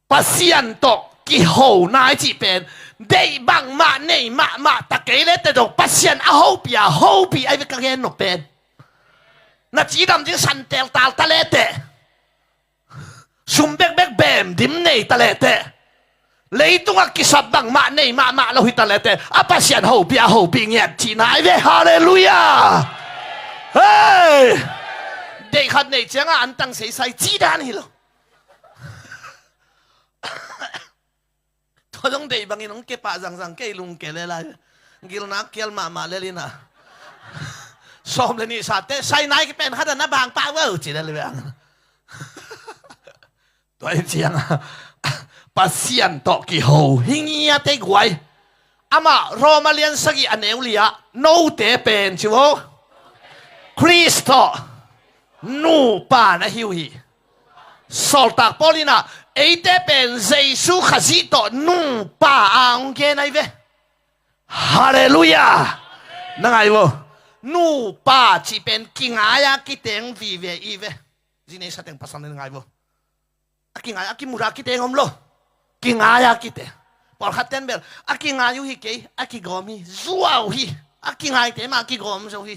Pasian tawh kiho nai cih pen deih bangmah nei mahmah ta kei le te dong Pasian a hopih a hopih ai ve ka gen nop pen. Na cidam ding santel tal ta le te. Sum bekbek bem dim nei ta le te. Leitungah kisap bangmah nei mahmah lo hi ta le te. A Pasian hopih a hopih ngiat cihna ai ve. Halleluiah. Hei! Deih khat neih ciangah an tang seisai cih dan hi lo. Tua zong deih bangin hong kepah zangzang kei lungke le lai. Gilna kial mahmah lel inah. Sawm le nih sate sai nai kipen khat a na bang pah vo ci lel ve ang. Tua hi ciangah Pasian tawh kiho hi ngiat ei guai. Amah Roma lian sagih a neu li-ah note pen ci vo. Khrist tawh nupa na hi uh hi. Sawltak Paul inah eite pen Jesu Khazih tawh nupa a hong gen ahi ve. Halleluiah. Na ngai vo. Nupa cih pen kingai-a kiteng vive i ve. Zinei sateng pasal na ngai vo. A kingai a kimudah kiteng om lo. Kingai a kiteng. Pawlkhat ten bel a kingai uh hi kei, a kigawm hi. Zuau hi. A kingaite mah a kigawm zo hi.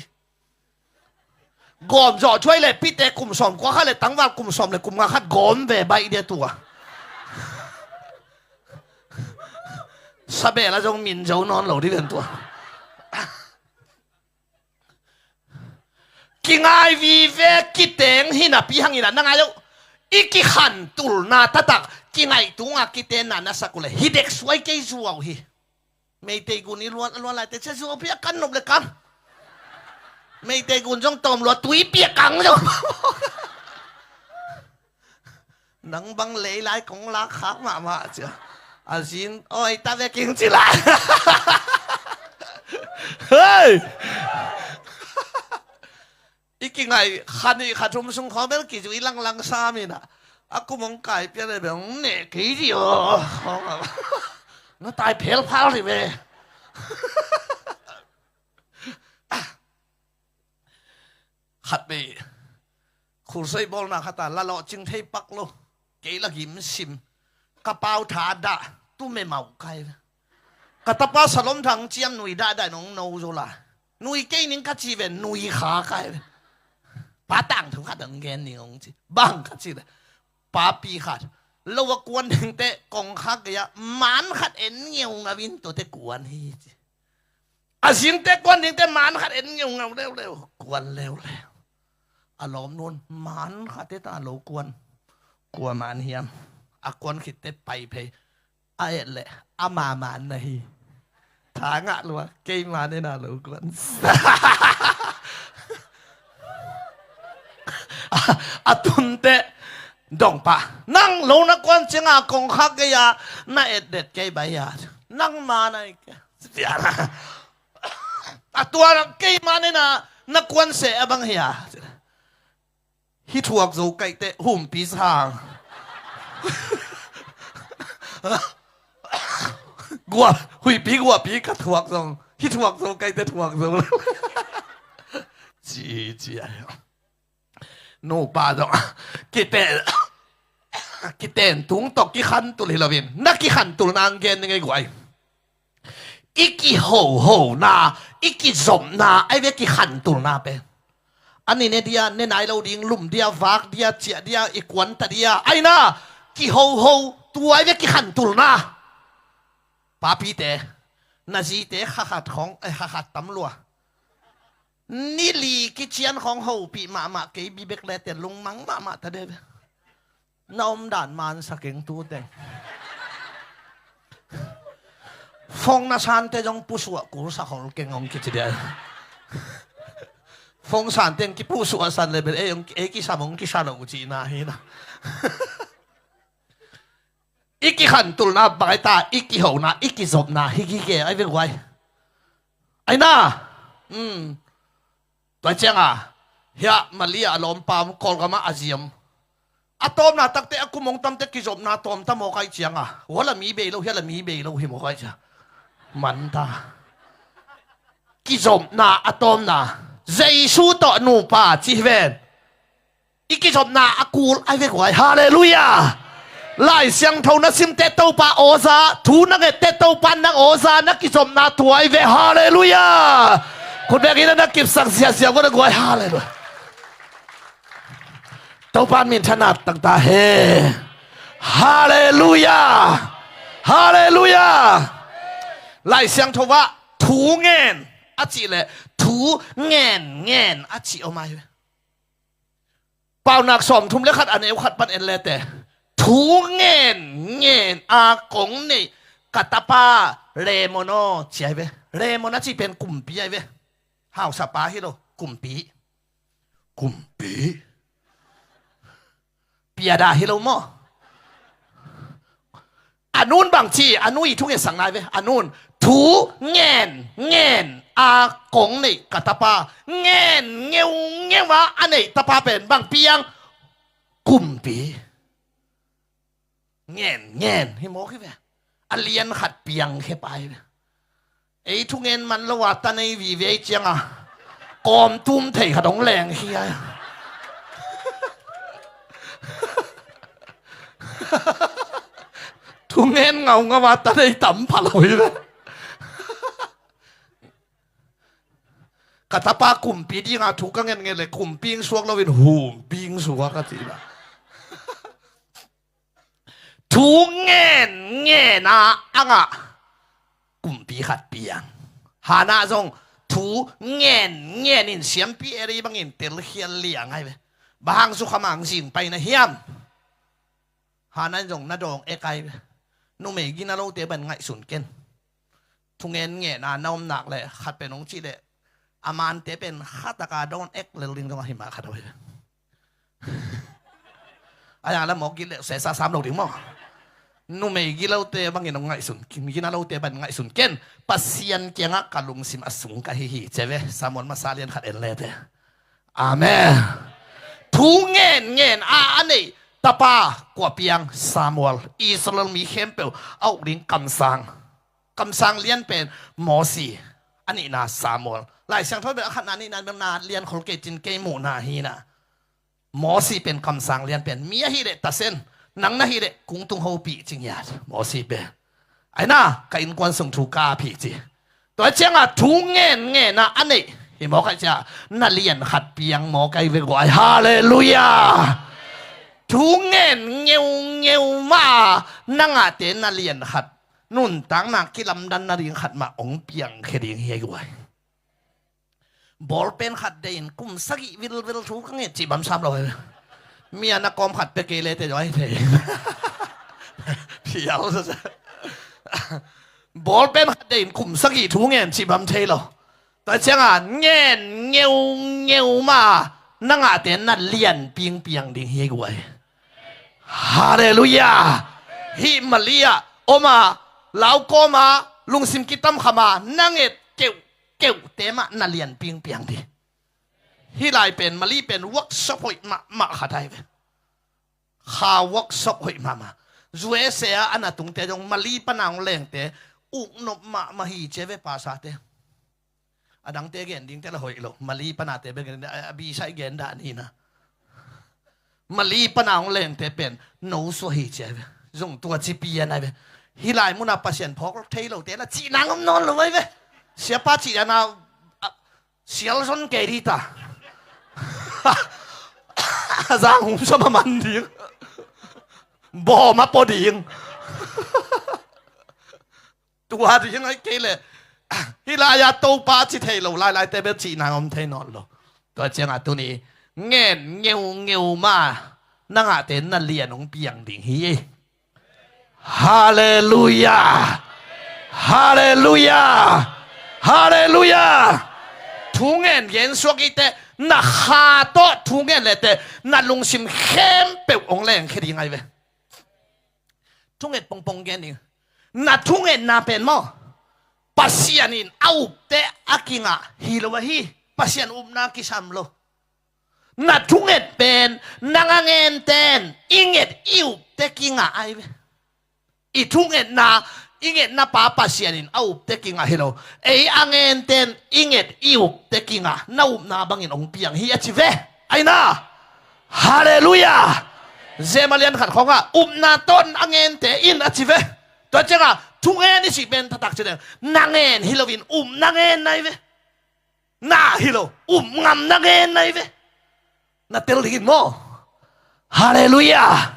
Gawm zawh thuai le pite kum sawm kua khat le tangval kum sawm le kum nga khat gawm ve baih dia tua. Sabel a zong min zo nawn lo di ven tua. Kingai vive kiteng hi napi hangin ah na ngai lo. I kikhantulna taktak kingaihtunga kitenna na sak uh le hi dek suai kei zuau hi. Meitei gun i luan luan laite cia zuau pi a kan nop le kang. Meitei gun zong tawm lua tui pi a kang zong. Nang bang lei lai kong lak khak mahmah cia. A zin oi ta ve king ci lai. Hei. I kingai kha nih kha thum sung khawng bel kizui langlang sam inah a kum hong kai pian le bel hong neh kei dih aw. Na tai phelphal rih ve. Khat bei khulsoi bawlna khat a la lawhcing thei pak lo. Kei la gim sim. Ka pau tha dah tu memau kai ve. Ka tapa Salom Thang ciam nui dahdah nong no zo la. Nui kei ning ka ci ve nui kha kai ve. Pa tangthu khat ang gen ning ong ci bang ka ci le. Papi khat lo a kuan dingte kong khak gei-ah man khat en ngeungau in tuate kuan hi ci. A zinte kuan dingte man khat en ngeungau leuleu kuan leuleu. A lawm nun man khat te ta lo kuan. Kua man hiam a kuan khitte pai phei. A et leh ama man na hi. Tha ngah lua kei man ena lo kuan. A tunte dongpa nang lo na kuan cianga kongkhak gei-a na etdet kei bai a nang man a i ke. A tua kei man ena na kuan seh a bang hi a. Hi thuak zo kaihte humpi sang. Gua huipi guapi ka thuak zong hi thuak zo kaihte thuak zo. Ci ci a nupa zong kiten kiten tung tawh kikhantul hi loin na kikhantul nang gen ni ngei guai. I kihohona i kizopna ai ve kikhantulna pen. A ni ne dia ne nai lo ding lum dia vak dia ciah dia i kuanta dia aina kihoho tua ai ve kikhantulna. Papite na zite khakhat khong eh, khakhat tam lua. Ni li kician khong hopih mahmah kei bibek le te lungmang mahmah ta de ve. Na omdan mansa keng tuteng. Fong na sante zong pusuah kulsa hol keng ong kici dia. Fong sante ong kipusuah san le bel ei ong ei kisam ong kisa lo cihna hi na. I kikhantulna bang ai ta i kihona i kizopna hi gige ai ve guai. Aina. Tua cianga hiah Malia a lawmpa om Kawlgama a ziam a tawmna takte a kumong tamte kizopna tawmta mawk ai cianga huala mi bei lo hiala mi bei lo hi mawk ai cia. Manta kizopna a tawmna Jesu tawh nupa ci hi ven. I kizopna a kul ai ve guai. Halleluiah. Lai Siangtho na simte Topa awza thu na ngette Topa nang awza na kizopna tuai ve. Halleluiah. Khutbek ina na kipsak ziazia vua na guai. Halleluiah. Topa min thanat takta he. Halleluiah. Halleluiah. Lai Siangtho ah thu ngen a cih le thu ngen ngen a cih om ai ve. Paunak sawmthum le khat a neu khat pan en lete. Thu ngen ngen a kong neih ka tapa Lemon aw ci ai ve. Lemon a ci pen kumpi ai ve. Hausapa hi lo, kumpi. Kumpi. Piada hi lo maw? A nun bang ci, a nu i thu ngen sang nai ve. A nun thu ngen ngen a kong neih ka tapa, ngen ngeungeu a a neih tapa pen bang piang? Kumpi. Ngen ngen hi mawk hi ve. A lian khat piang khe pai ve. Ei thungen man lo a ta nei vive ei cianga kawmtum thei khat hong leng hi a. Thungen ngaungau a ta nei tam pha lo hi ve. Ka tapa kumpi dinga thu ka ngen ngen le kumpi suak loin humpi suak a ti la. Thu ngen ngen a a ngah kumpi khat piang. Hana zong thu ngen ngen in siampi Eli bangin telkhial liang ai ve. Bang hang sukha mang zing pai na hiam? Hana in zong na dawng ek ai ve. Numei gina lote ban ngaihsun ken. Thungen ngen a na om nak le khat pen hong cih le a mante pen khataka dawn ek lel ding zong a hi mah khat a hi ve. A yang la mawk gil le sesa sam lo ding maw? Numei gilote bangin hong ngaihsun, gina lote bangin ngaihsun ken. Pasian kiangah ka lungsim a sung ka hi hi ci ve. Samuel masa lian khat en lete. Amen. Thu ngen ngen a a neih tapa kua piang? Samuel. Israel mi khempeuh a uk ding kamsang. Kamsang lian pen Mosi, a nihna Samuel. Lai Siangtho bel a khatna nihna bel na lian khol kei cin kei muhna hi na. Mosi pen kamsang lian pen mi ahih leh tasen, nang na hih leh kungtung hopih ci ngiat Mosi pen. Ai na ka innkuan sung thu kap hi ci. Tua cianga thu ngen ngen a a neih hi mawk ai cia na lian khat piang mawk ai ve guai. Halleluiah. Thu ngen ngeungeu ma na ngahte na lian khat nuntakna kilamdanna ding khat mah hong piangkhia ding hi a guai. Bawlpen khat deihin kum sagih vilvil thu ka ngen cih bam sam lo hi. Mi a na kawm khat pia kei lete zong ahi thei. Phial sa sa. Bawlpen khat deihin kum sagih thu ngen cih bam thei lo. Tua cianga ngen ngeungeu ma na ngahte na lian pingpiang ding hi guai. Halleluiah. Hih Mali ah om a, lau kawm a, lungsim kitam kham a na nget keuhkeuhte mah na lian pingpiang ding. Hih lai pen Mali pen workshop hoih mahmah khat ai ve. Kha workshop hoih mahmah. U S A a na tungte zong Mali pana hong lengte uknop mahmah hi ci ve pasate. A dangte gen dingte la hoih lo. Mali panate bek gen a, a bisai gen dah ni na. Mali pana hong lengte pen no sua hi ci ai ve. Zong tua ci pian ai ve. Hih lai muna Pasian phawk thei lote la cih nang om nawn lo ai ve. Siapa cih dan a, a, sial zon kei dita. Zang hum sua ma man ding. Bawm a pua ding. Tua ding ai kei le hih lai-a Topa ci thei lo lailaite bel cihna om thei nawn lo. Tua ciangah tuni ngen ngeungeu ma na ngahte na lian hong piang ding hi. Halleluiah. Halleluiah. Halleluiah. Thu ngen gen suak ite na kha tawh thu ngen lete na lungsim khempeuh hong lengkhia ding ai ve. Thunget pongpong gen ding. Na thungetna pen maw Pasian in a upte a kingah hi lo ahi. Pasian upna kisam lo. Na thunget pen nang a ngenten i nget i upte kingah ai ve. I thungetna i ngetna pa Pasian in a upte kingah hi lo. Ei a ngenten i nget i upte kingah na upna bangin hong piang hi a ci ve. Aina. Halleluiah. Zema lian khat khawngah upna tawn a ngente in a ci ve. Tua ciangah thungen i cih pen taktak ci deng na ngen hi loin upna ngen nai ve. Na hi lo upngamna ngen nai ve. Na tel dingin maw? Halleluiah.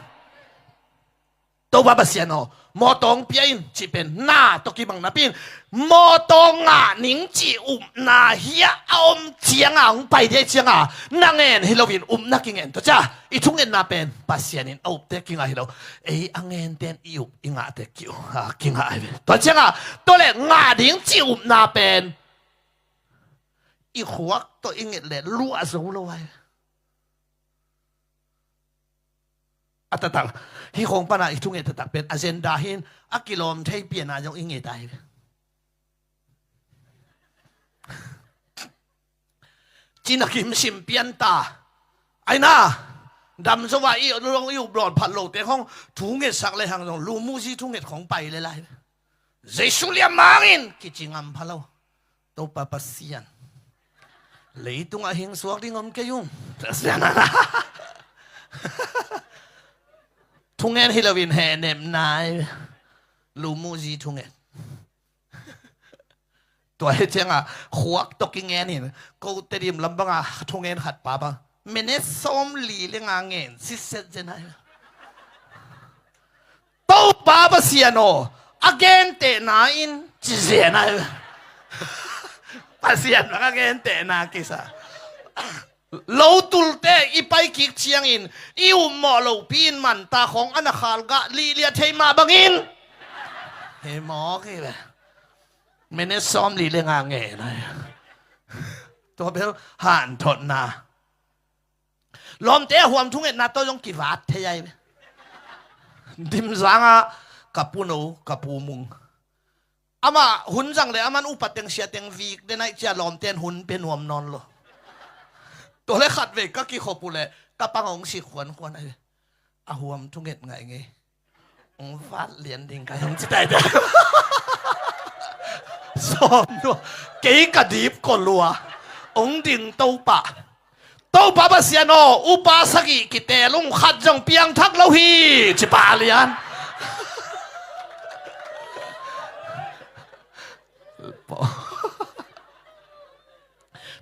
Topa Pasian aw, Mawtaw hong pia in cih pen na tawh kibang napi in, mawtaw ngah ning cih upna hiah a om cianga hong pai dih cianga na ngen hi loin upna kingen. Tua cia i thungetna pen Pasian in a upte kingah hi lo, ei a ngenten i up i ngahte ki, a, kingah ahi ve. Tua cianga tua le ngah ding cih upna pen i khuak tawh i nget le luah zo lo ahi ve. A taktak hih khong pana i thunget taktak pen agenda hi in, a kilawm thei piana zong i nget ahi ve. Cina kim sim pian ta. Aina dam zo a i lung i up lawn phat lote khong thungetsak le hang zong lumuzi thunget khong pai le lai ve. Jesu liam mangin kici ngam pha lo. Topa Pasian, leitungah hing suak ding om kei ung. Pasian a thungen hi loin hehnem nai. Lumuzi thungen. Tua hi cianga khuak tawh kingen in, ko Tedim lam banga thungen khat pa bang minit sawm li le nga ngen sitset zen ahi. Topa Pasian aw, a gentehna in ci zen ahi. Pasian bang a gentehna kisa. Lotulte i pai kik ciangin i ummawh lopi in manta khong a na khalgah lihliah thei mah bangin hi mawk hi ve. Minit sawm li le nga ngen ahi. Tua bel hanthotna. Lawmte a huam thungetna tawh zong kivat thei ahi ve. Dimzanga ka pu no, ka pu mung, amah hun zang le aman upa teng sia teng vik den aih cia lawmten hun pe nuam nawn lo. Tua le khat vei ka kikhop uh le ka pang hong sik khuankhuan ahi ve. A huam thunget ngaih ngei. Ong vat lian ding ka hiam ci tai te. Sawm dua. Kei ka dip ko lua. Ong ding Topa. Topa Pasian aw, upa sagih kitel ung, khat zong piangthak lo hi. Ci pa lian.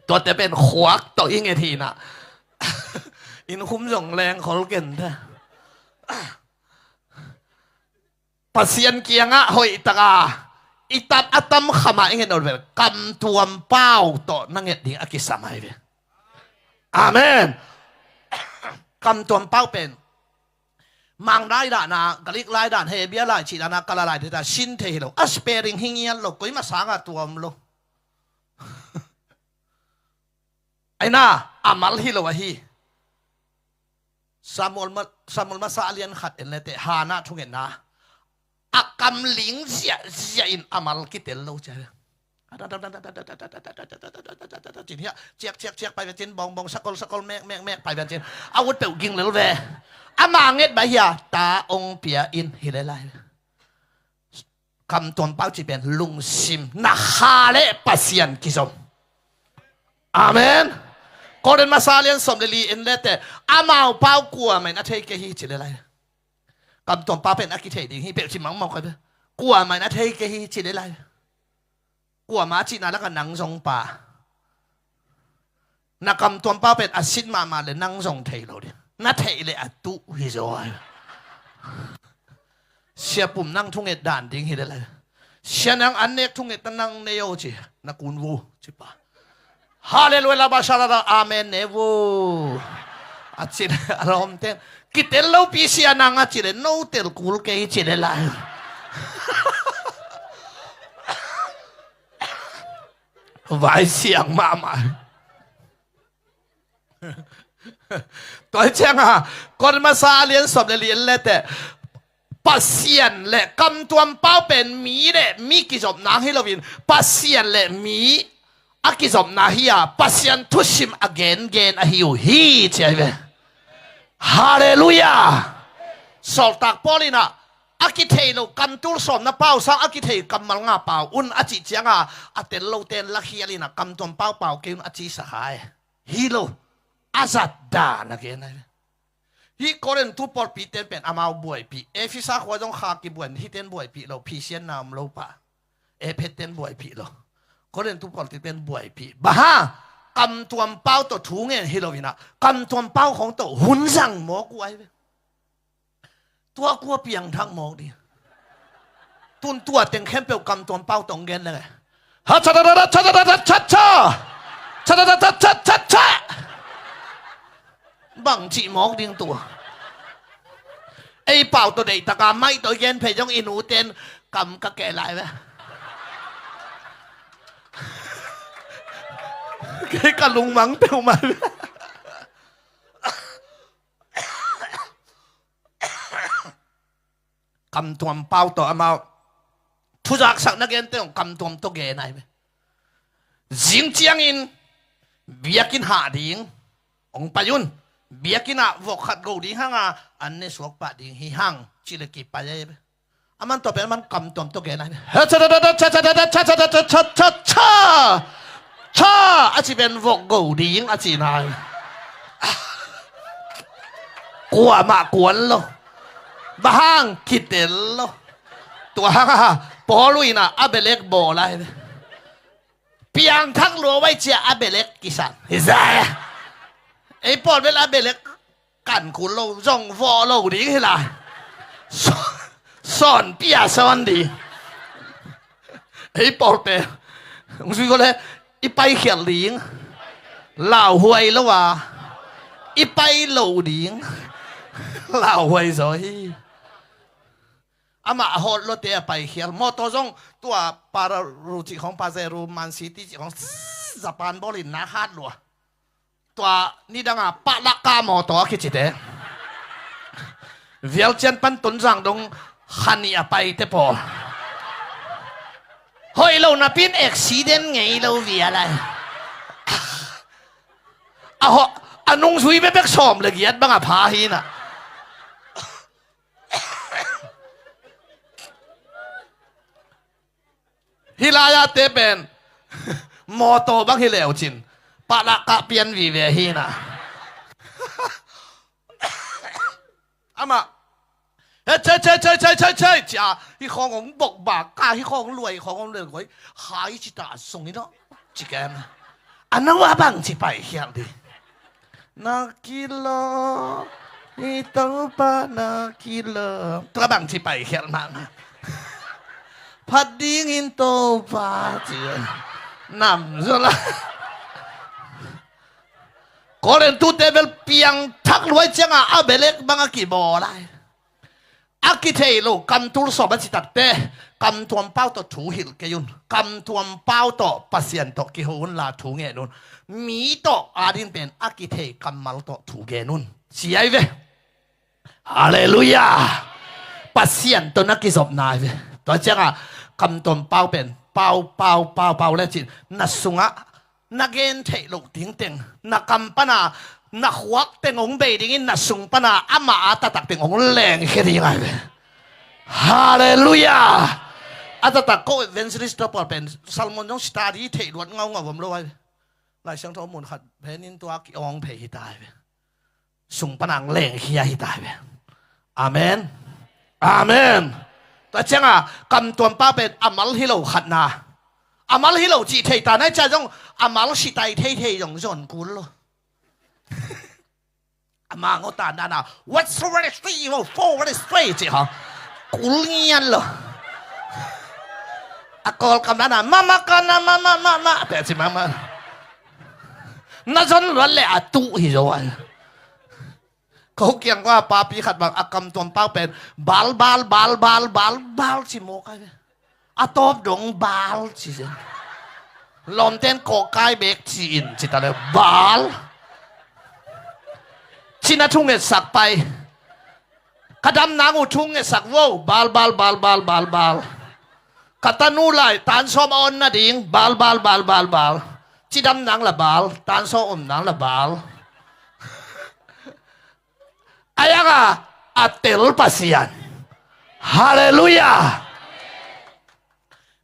Tuate pen khuak tawh i nget hi na. Inn khum zong leng khol ken te. Pasian kiangah hoih taka i tat a tam khamah i nget nawn vel, kamtuam pau tawh na nget ding a kisam ahi ve. Amen. Kamtuam pau pen Mang lai dahna, Galik lai dan, Hebia lai cih dahna, Kala lai dahna sin thei hi lo. A spelling hi ngial lo, koima sangah tuam lo. Aina, a mal hi lo ahi. Samuel ma-, Samuel masa a lian khat en lete, Hana thungetna. A kam ling ziahziah in a mal kitel lo cia. Cin hiah, ciak, ciak, ciak, pai ve cin, bawng, bawng, sakol, sakol, mek, mek, mek, pai ve cin. A ut peuh ging lel ve. Ama nget bai hia, ta ong pia in hi le lai. Kamtuam pau cih pen lungsim na kha le Pasian kizom. Amen. Korin masa lian sawm le li en lete, amau pau kuamah in a thei kei hi ci le lai. Kamtuam pau pen a kithei ding hi peuh ci mangmang koi pe. Kuamah in a thei kei hi ci le lai. Kuamah cihna lakah nang zong pa. Na kamtuam pau pen a sin mahmah le nang zong thei lo ding. Na theih le a tuh hi zaw. Sia Pum nang thunget dan ding hi le lai. Sia nang an nek thunget na nang nei aw ci. Na kun vo ci pa. Hallelujah, laba shalala, amen ne vo. A ci le a lawmten kitel lopi sia nang a ci le no tel kul kei ci le lai. Vai siang mahmah. Tua hi cianga Korin masa a lian sawm le li en lete, Pasian le kamtuam pau pen mi le mi kizopna hi loin Pasian le mi a kizopna hi a, Pasian thusim a gengen ahi uh hi ci ahi ve. Hallelujah. Sawltak Paul in ah a kithei lo kamtul sawmna pau sang a kithei kammal nga pau un a cih cianga a tel loten lakhial in ah kamtuam pau pau kei un a cisa khai. Hi lo. A zat dan a gen ahi ve. Hih Korintu pawlpi ten pen amau buaipih. Efesa khua zong kha kibuan, hih ten buaipih lo, phisianna om lo pah. Efet ten buaipih lo. Korintu pawlpi ten buaipih. Bang hang? Kamtuam pau tawh thu ngen hi lo in ah, kamtuam pau khong tawh hun zang mawk uh ahi ve. Tua kua piangthak mawk ding. Tun tua teng khempeuh kamtuam pau tawh gen leng e. Ha cha da da da cha da da da cha cha. Cha da da da cha cha cha. Bang cih mawk ding tua. Ei pau tawh deih taka maih tawh i gen phei zong i nu ten kam ka keh lai ve. Kei ka lungmang peuhmah ve. Kamtuam pau tawh amau thuzaksak na gente hong kamtuam tawh gen ai ve. Zing ciangin biakinn hah ding hong pai un. Biakinn ah vok khat go ding hanga an ne suak pah ding hi hang ci le kipai ai ve. Aman tua pen aman kamtuam tawh gen ai ve. Cha cha cha cha cha cha cha cha cha cha cha cha cha cha a ci pen vok go ding a ci nai. Kuamah kuan lo. Bang hang kitel lo. Tua hanga Paul uh inah a belek bawl ai ve. Piangthak lua vai cia a belek kisang. Hi zai a. Ei pawl bel a belek kan kul lo, zong vawh lo ding hi lai. Sawn, sawn pia sawn ding. Ei pawlte hong zui ko le i paikhial ding. Lauhuai lo a i pai lo ding. Lauhuai zaw hi. Amah a hawt lote a paikhial. Mawtaw zong tua Pajero cih khawng, Pajero, Man City cih khawng, Japan bawlin nak hat lua. Tua nidanga pahlak kah mawtaw a kicite. Vialcian pan Tonzang dong kha nih a paite pawl. Hoih lo napin accident ngei lo vial ai. A hawh, a nungzui bekbek sawm le giat bang a pha hi na. Hih lai-ate pen mawtaw bang hi leucin pahlak kah pian vive hi na. Amah he cei cei cei cei cei cei cia hih khawng hong bokbak ka hih khawng hong luai hih khawng hong luai koi hai ci ta sung hi naw. Ci ken a no a bang ci paikhial ding. Na kilawm hi Topa na kilawm. Tua bang ci paikhial mahmah. Phat dingin Topa ci nam zaw la. Korin tute bel piangthak luai cianga a belek bang a kibawl ai. A kithei lo kamtul sawm a citakte kamtuam pau tawh thu hilh kei un. Kamtuam pau tawh Pasian tawh kiho unla thu ngen un. Mi tawh ading pen a kithei kammal tawh thu gen un. Ci ai ve. Halleluiah. Pasian tawh na kizopna ai ve. Tua cianga kamtuam pau pen pau pau pau pau le cin na sungah na gen theih loh dingteng na kam pana na khuak teng hong bei dingin na sung pana amah a taktak teng hong lengkhia ding ai ve. Halleluiah. A taktak ko evangelist tawpal pen sermon zong study theih luat ngaungau om lo ai ve. Lai Siangtho mun khat phenin tua ki-awng phei hi ta ai ve. Sung pana hong lengkhia hi ta ai ve. Amen. Amen. Tua cianga kamtuam pau pen a mal hi lo khatna a mal hi lo cih thei ta nai cia zong a mal sitai thei thei zong zon kul lo. A mangaw tan dana what's already free, oh, for already free cih hong kul ngian lo. A Kawlkam dana mama kana mama mama pia ci mama. Na zon luat le a tuh hi zo ai. Ko kiang ko a papi khat bang a kamtuam pau pen bal bal bal bal bal bal ci mawk ai ve. A tawp dong bal ci zen. Lawmten kawhkai bek ci in ci ta le bal. Cina thungetsak pai. Ka dam nang uh thungetsak vo bal bal bal bal bal bal. Ka tanu lai tansawm a on nading bal bal bal bal bal. Cidam nang la bal tansawm om nang la bal. Ayanga a tel Pasian. Halleluiah.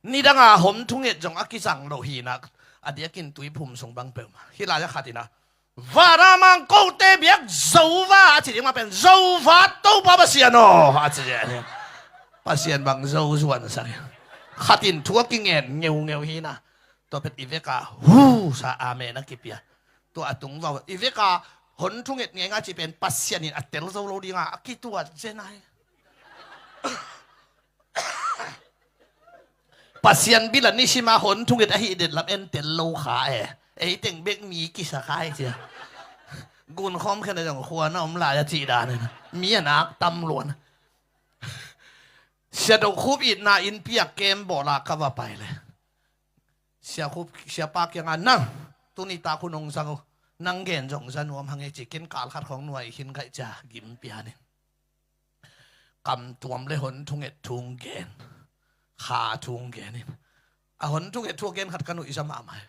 Nidanga hom thunget zong a kizang lo hinak a diakin tuiphum sung bang peuhmah hi lai a khatina. Vana mangkote biak zova a ci ding ma pen zova Topa Pasian aw a ci ding. Pasian bang zo zuan sa khatin thu a kingen ngeungeu hina. Tua pet i veka hu sa amen a kipia. Tua a tung vau i veka hon thunget ngei nga ci pen Pasian in a tel zo lo dinga a kituat zen ai. Pasian bila nisima hon thunget ahi det lam en tel lo kha e. Ei teng bek mi kisa kha e cia. Gunkhawm khen a zong khua na om lai a cih dan in. Mi a nak tam luan. Sia Dok Khup itna innpi a kem bawla ka va pai le. Sia Khup, siapa kiangah nang, tuni tak hun hong zang uh. Nang gen zong za nuam hang e ci ken kal khat khawng nuai khin kaih cia gim pianin. Kam tuam le hon thunget thu hong gen. Kha thu hong gen in. A hon thunget thu a gen khat ka nuih za mahmah hi.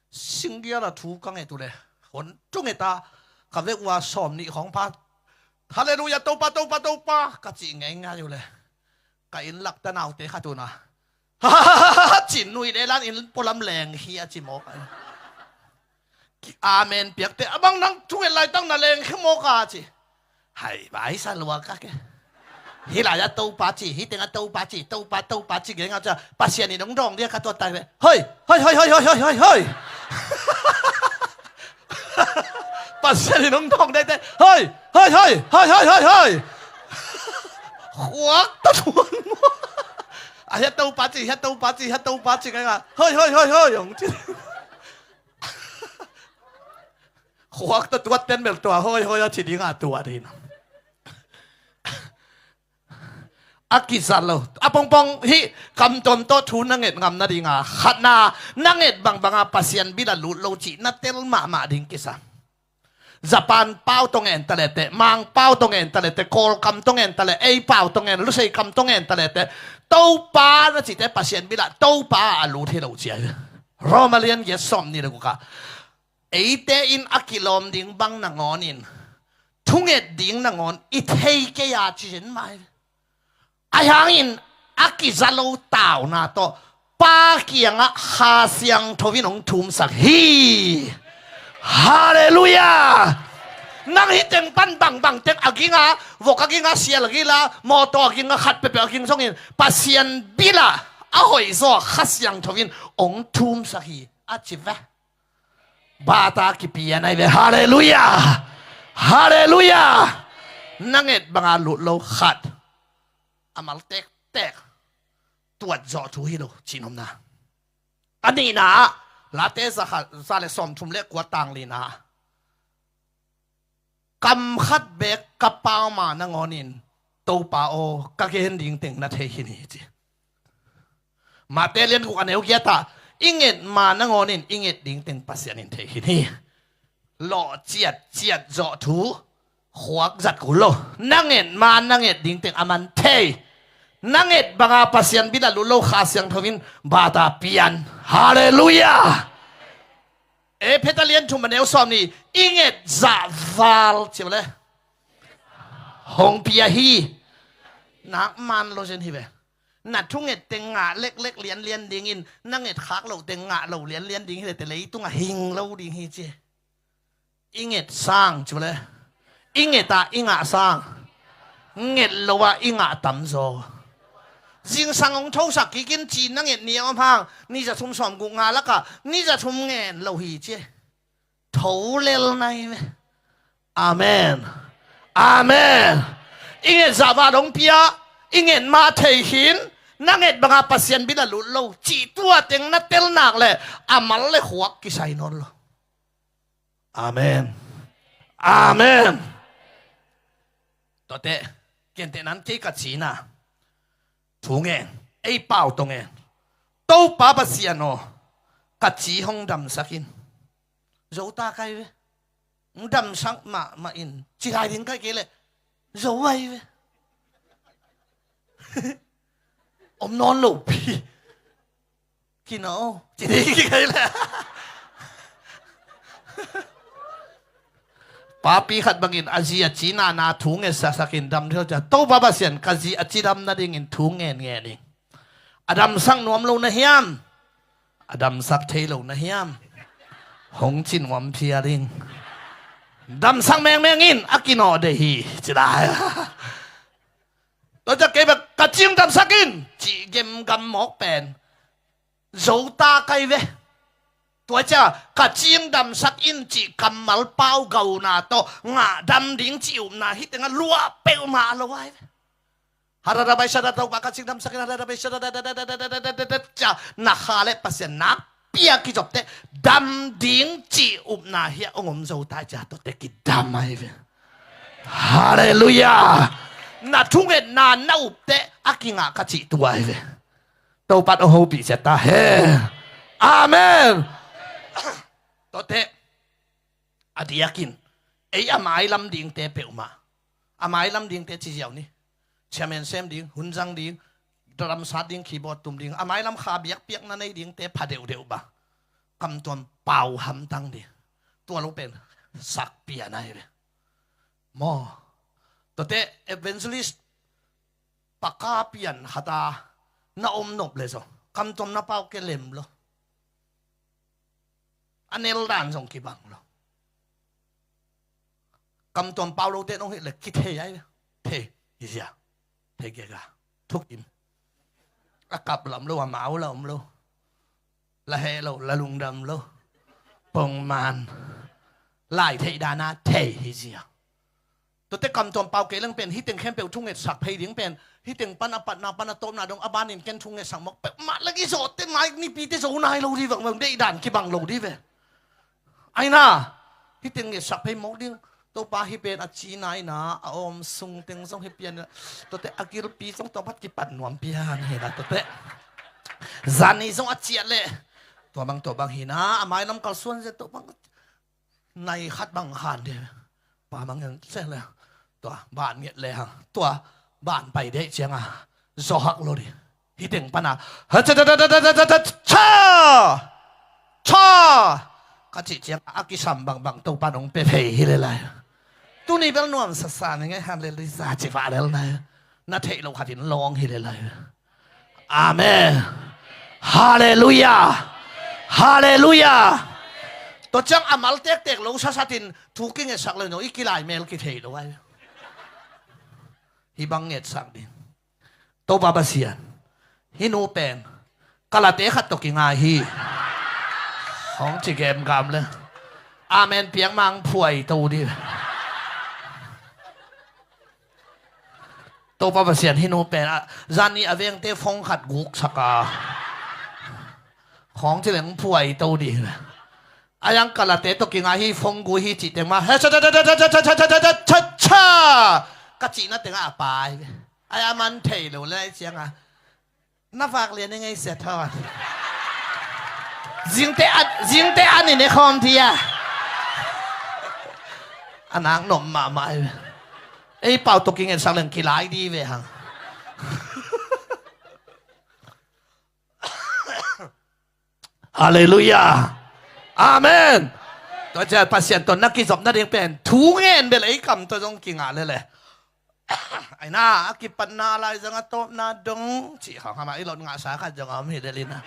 Singgial a thu ka nget uh le. Hon thunget a ka vek uh a sawm nih khawng pha. Halleluia, Topa, Topa, Topa, ka cih ngeingai uh le. Ka inn lak ta naute khat un a. Cin nui le lan inn pualam leng hi a ci mawk a. Amen piakte a bang nang thunget laitang na leng hi mawk a ci. Hai, bai sa lua ka ke. Hi lai a Topa ci, hi teng a Topa ci, Topa, Topa ci geng a cia. Pasian in hong dawng dia ka tuat tai ve. Hoi, hoi, hoi, hoi. Pasian in hong dawng dai te. Hoi, hoi, hoi, hoi, hoi, hoi, hoi. Khuak ta tuan. A hi a Topa ci, hi a Topa ci, hi a Topa ci geng a. Hoi, hoi, hoi, hoi, hong ci. Khuak ta tuat ten bel tua hoi hoi a ci ding a tuat hi na. A kizat lo. A pongpong hi kam tuam tawh thu na nget ngam nading a khatna na nget bangbang a Pasian bila lut lo cih na tel mahmah ding kisa. Japan pau tawh ngen ta lete, Mang pau tawh ngen ta lete, Kawlkam tawh ngen ta le, ei pau tawh ngen, Lusei kam tawh ngen ta lete, Topa na cite Pasian bila Topa a lut hi lo cia. Roma lian giat sawm nih le guk ah eite in a kilawm ding bang nangawn in thunget ding nangawn i thei kei a ci zen mai. Ahi hangin a kiza lo tauna tawh Pa kiangah Kha Siangtho in hong thumsak hi. Halleluia. Nang hi teng pan bangbang teng a ging a, vok a ging a, sial a ging a, mawtaw a ging a, khat peuhpeuh a ging zongin Pasian bila a hoih zaw Kha Siangtho in hong thumsak hi a ci ve. Bata kipian ahi ve. Halleluia. Halleluia. Na nget banga lut lo khat a mal tektek tuat zawh thu hi lo cih nopna. A nihna ah Late za khat, za le sawmthum le kua tang lina ah kam khat beek ka pau ma nangawnin Topa aw ka gen ding teng na thei khin hi ci. Mate lian guk a neu giat ah i nget ma nangawnin i nget ding teng Pasian in thei khin hi. Lawh ciat ciat zawh thu khuak zat kul lo. Na nget ma na nget ding teng a man thei. Na nget banga Pasian bila lut lo Kha Siangtho in bata pian. Halleluia. Efesa lian thum a neu sawm nih i nget zah val ci le hong pia hi. Nak man lo zen hi ve. Na thunget teng ngah leklek lianlian dingin na nget khak loh teng ngah lo lianlian ding hi le te leitungah hing lo ding hi ci. I nget sang ci le i nget ah i ngah sang. Nget lo ah i ngah tamzaw. Zingsang hong thosak kikin ci na nget ni a om hang ni za thum sawm guk nga lakah ni za thum ngen lo hi ci. Tho lel nai ve. Amen. Amen. I nget zah val hong pia i nget ma thei khin. Na nget banga Pasian bila lut lo cih tua teng na tel nak le a mal le khuak kisai nawn lo. Amen. Amen. Tuate kenteh nan kei ka cina thu ngen ei pau tawh ngen. Topa Pasian aw ka ci hong damsak in. Zo ta kai ve. Hong damsak mahmah in ci lai ding kai kei leh zo ai ve. Om nawn lo pi. Kina aw ci ding ki kai leh. Papi khat bangin a zi a ci nana thu ngetsak sakin dam thei lo cia. Topa Pasian ka zi a ci dam nadingin thu ngen ngen ing. A damsak nuam lo na hiam? A damsak thei lo na hiam? Hong ci nuam phial ing. Damsak mengmeng in a kinawh dei hi ci lai. Tua cia kei bek ka cing damsak in cih gemgam mawk pen zo ta kai ve. Tua cia ka cing damsak in cih kammal pau gauna tawh ngah dam ding cih upna hi tengah luah peuhmah a lo ai ve. Hararabai sharara, Topa ka cingdamsakin, hararabai sharara, na kha le Pasian nakpi a kizopte dam ding cih upna hiah hong om zo ta cia, tuate kidam ahi ve. Halleluiah. Na thungetna na upte a kingah ka cih tua ahi ve. Topa in hong hopih sia ta hen. Amen. Tuate a diakin ei a mailam dingte peuhmah, a mailam dingte ci ziau ni. Chairman sem ding, hun zang ding, drum sat ding, keyboard tum ding, a mailam kha biakpiakna nei dingte pha deuhdeuh bang, kamtuam pau hamtang ding. Tua lo pen sakpian ahi ve. Maw, tuate evangelist paka pian khata na om nop le zong kamtuam na pau ke lem lo. A nel dan zong kibang lo. Kamtuam pau lote nong hih le kithei ai. Thei hi zia. Thei gega. Thukim. A kap lam lo, a mau lam lo. La heh lo, la lungdam lo. Pongman. Lai theih dana thei hi zia. Tuate kamtuam pau kei leng pen, hiteng khempeuh thungetsak phei ding pen, hiteng pan a patna pan a tawpna dong a banin ken thungetsak mawk peuhmah lagi zawhte mai nipite zo nai lo di vangvang, deihdan kibang lo di ve. Aina, hiteng ngetsak phei mawk ding. Topa hi pen a cina ina, a awm sung teng zong hi pian ina. Tuate a gilpi zong tua pat kipan nuam pian hi na tuate. Zani zong a ciat leh. Tua bang, tua bang hi na, a mailam kalsuan zia tua bang. Nai khat bang khan de. Pa mang ngen seh le. Tua ban nget le hang. Tua ban pai de cianga. Zo hak lo di. Hiteng pana. Ha cha cha cha cha cha cha cha cha. Cha. Ka cih cianga a kisam bangbang Topa nong pe phei hi le lai. Tuni bel nuam sasa ni ngai, halleluiah, ci va lel nai. Na theih lo khatin lawng hi le lai. Amen. Halleluiah. Halleluiah. Tua ciang a mal tektek lo sasatin thu kingetsak lo no, i kilai mel kithei lo ai. Hi bang ngetsak ding. Topa Pasian, hih nu pen kalate khat tawh kingai hi. Hong ci gemgam le. Amen piang mang phuai to di. Topa Pasian, hih nu pen a, zani a vengte phone khat guksak a, khawng ci leng phuai to ding. A yang kalate tawh kingai hi, phone guk hi cih teng mah, he cha cha cha cha cha cha cha cha cha cha, ka cihna tengah a pai. Ai a man thei lo lai cianga. Na vak lian i ngei sia thawn. Zingte an, zingte an i ne khawm thia. A nak nop mahmah hi ve. Ei pau tawh kingetsak leng kilai di ve hang. Halleluiah. Amen. Tua ciah Pasian tawh na kizop nading pen thu ngen bel ei kam tawh zong kingah lele. Aina, a kipatna lai zong a tawpna dong cih khawng hamah i lot ngahsa khat zong a om hi delina.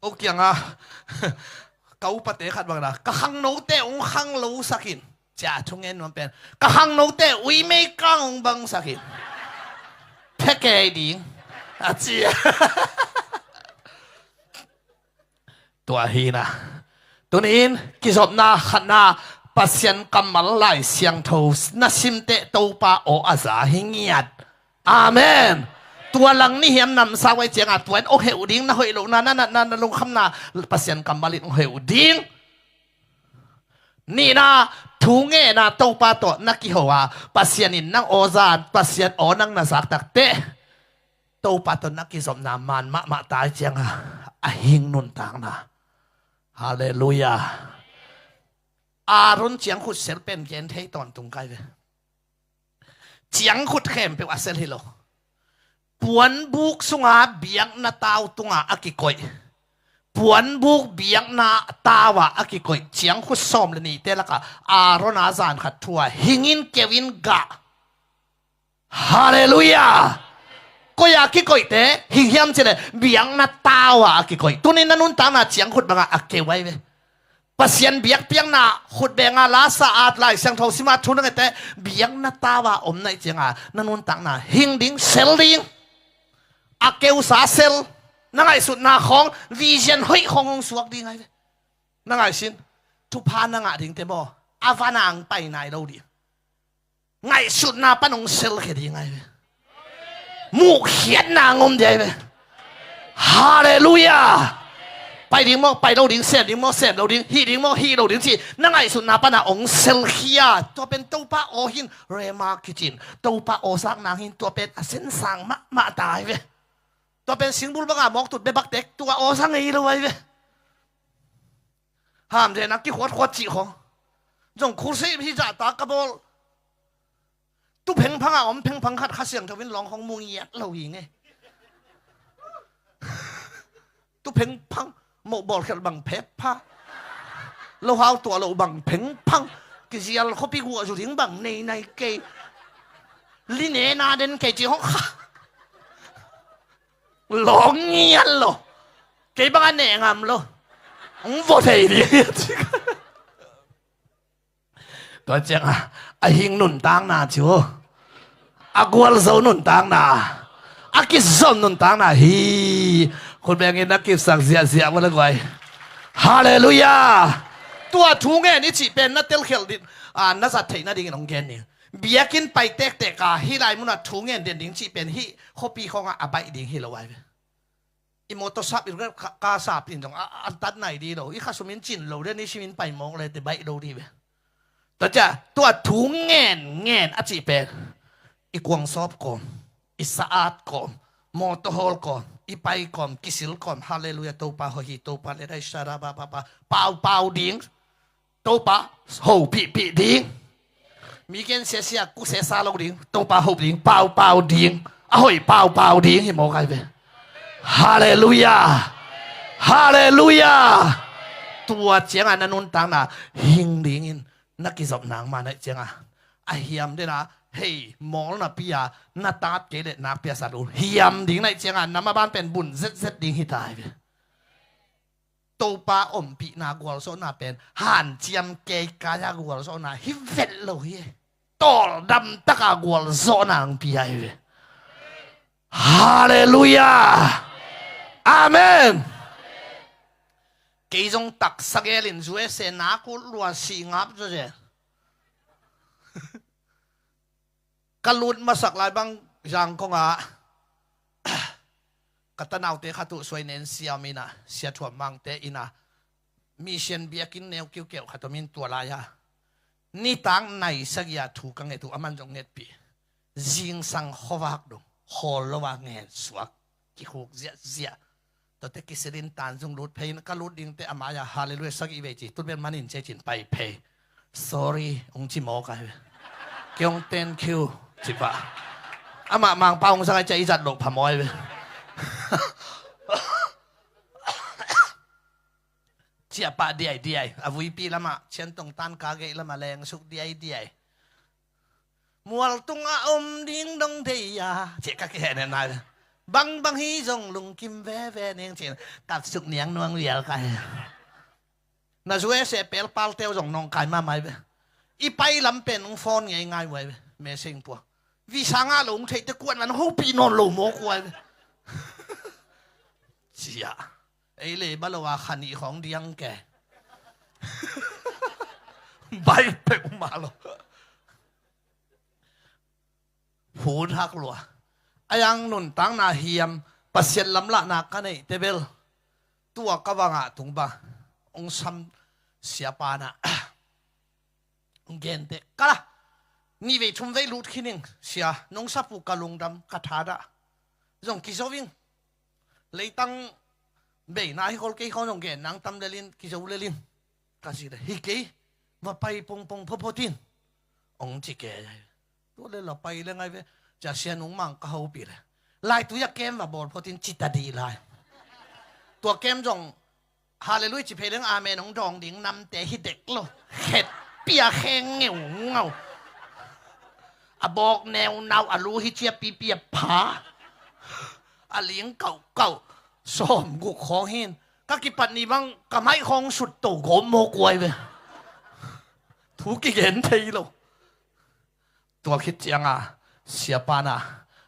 Ko kianga ka upate khat bangna, ka khangnote ong khanglo sakin. Cia thungen nuam pen, ka khangnote uimei kang ong bang sakin. Phekei ding a cia. Tua hina. Tunin kizopna khatna, Pasian kammal Lai Siangtho na simteh Topa aw a za hi ngiat. Amen. Tua lang ni hiam namsa vai cianga tua in ong heuh ding, na hoih lohna, na natna, na lungkhamna Pasian kammal in ong heuh ding. Nihna, thu ngena Topa tawh na kiho a, Pasian in nang aw za, Pasian aw nang na zak takteh Topa tawh na kizopna man mahmah tai cianga a hing nuntakna. Halleluiah. Aaron ciangkhut sel pen gen thei tawntung kai ve. Ciangkhut khempeuh a sel hi lo. Puanbuk sunga biakna tau tunga a kikoih. Puanbuk biakna tau a a kikoih ciangkhut sawm le nihte lakah Aaron a zan khat thu a hingin keuhin gah. Halleluiah. Koi a kikoihte hing hiam cileh biakna tau a a kikoih. Tunin na nuntakna ciangkhut banga a keu ai ve. Pasian biakpiakna khutbenga lasa at Lai Siangtho sima thu na ngete biakna tau a om naih cianga na nuntakna hing ding, sel ding. A keusa sel, na ngaihsutna khawng vision hoih khawng hong suak ding ai ve. Na ngaihsin, thupha na ngah dingte maw? A van ah hong pai nai lo ding. Ngaihsutna pan hong selkhia ding ahi ve. Muhkhiatna hong om ding ahi ve. Halleluiah. Pai ding maw, pai lo ding, sem ding maw, sem lo ding, hih ding maw, hih lo ding ci. Na ngaihsutna pan ah hong selkhia. Tua pen Topa aw hi in, Rhema kici in. Topa aw sak nang hi in, tua pen a sensang mahmah ta ahi ve. Tua pen singbul bang a mawk tut bebak tek, tua aw sa ngei lo ahi ve. Hamzen a kikhuatkhuat cih khong. Zong khurse hi zahta ka bawl. Tu phengphang a om phengphang khat Kha Siangtho in lawng khong mu ngiat lo hi ngei. Tu phengphang, moh bawlkhialh bang phepha. Lohau tuah loh bang phengphang. Kizial khuapi guah zu ding bang nei nai kei. Linena den kei cih khong kha. Lawng ngiat lo. Kei bang a neh ngam lo. Hong vua thei ding. Tua ciangah a hing nuntakna cu, a gualzo nuntakna, a kizom nuntakna hi. Khut bengin a kipsak ziahziah ua le guai. Halleluiah. Tua thu ngen i cih pen na telkhialh ding, a, na zat theih nadingin hong gen ning. Biakinn pai tektek a hih lai munah thu ngen den ding cih pen hih khuapi khawngah a baih ding hi lo ai ve. I mawtaw sap, i ka, ka sap in zong a, a tat nai dih lo. I khasum in cin lo, den i sim in pai mawk le te baih lo dih ve. Tua ciah tua thu ngen ngen a cih pen i kuangsawp kawm, i sa-at kawm, mawtaw hawl kawm, i pai kawm, kisil kawm. Halleluiah. Topa hoih hi, Topa le dai sara ba ba ba. Paupau ding. Topa hopihpih ding. Mi gen siasia, ku sesa lo ding. Topa hop ding, paupau ding. A hoih paupau ding hi mawk ai ve. Halleluiah. Halleluiah. Tua ciangah na nuntakna hing dingin na kizop nang mah naih ciangah a hiam dena hei mawlna pi-a na tat kei le nakpi-a sat uh hiam ding naih ciangah na maban pen bun zetzet ding hi ta ai ve. Topa ompihna gualzawhna pen hanciam keikaia gualzawhna hi vet lo hi. Tawldam taka gualzawhna ang pia hi ve. Halleluiah. Amen. Kei zong taksa gelin U S A nak uh lua si ngap zaw zel. Ka lut masak lai bang Zangkong ah ka tanaute khat uh suai nen siam ina, Sia Thuam Mangte ina, mission biakinn neu kiukeu khat om in tua lai-a nitak nai sagih a thu ka nget uh, aman zong ngetpih. Zingsang khuavak dong hawl lo a ngen suak, kikhuk ziahziah. Tuate kisilin tan zung lut phei in ka lut dingte a mai-a halleluiah sagih vei ci, tut bel manin cia cin pai phei. Sorry hong ci mawk ai ve. Kei hong thank you ci pah. Amah Mangpau hong sak ai cia i zat loh phamawh ai ve. Ciah pah diaidiai a vuipi lamah, Ciantong tan ka geih lamah lengsuk diaidiai. Mual tungah om ding dong thei a, ciah ka kihehnen nai. Bangbang hi zong lungkim veve ning ciah kapsuk niang nuang vial ka he. Na U S A pelpal teu zong nong kai mahmah ai ve. I pai lam pen hong phone ngei ngai uai ve. Message pua. Visa ngah lo hong theihte kuan van hopih nawn lo mawk uai ve. Ciah. Ei le ba lo a khanih khawng diang ke. Bai peuhmah lo. Hun hak lua. A yang nuntakna hiam, Pasian lamlahna ka neihte bel. Tua ka vangah tung ba. Ong sam siapa na. Ong gente. Kala. Ni vei thum vei lut khining. Sia. Nong sapu ka lungdam ka thadah. Zong kizo ving. Leitang beina hi khol kei khol nong gen nang tam lelin kizo lelin. Ka ci le hi kei. Va pai pongpong phophotin. Ong ci kei. Tua le la pai le ngai ve. Cia sia nung mang ka hopi le. Lai tuia kem va bawl photin ci ta dih lai. Tua kem zong Halleluiah ci phei leng amen hong dawng ding namte hi dek lo. Khet pia kheng ngeungau. A bawk neunau a lu hi cia pipia pha. A ling kauhkauh. Sawm guk khawng hin. Ka kipat ni bang ka maih khawng sut to gawm maw kuai ve. Thu kigen thei lo. Tua khit cianga siapa na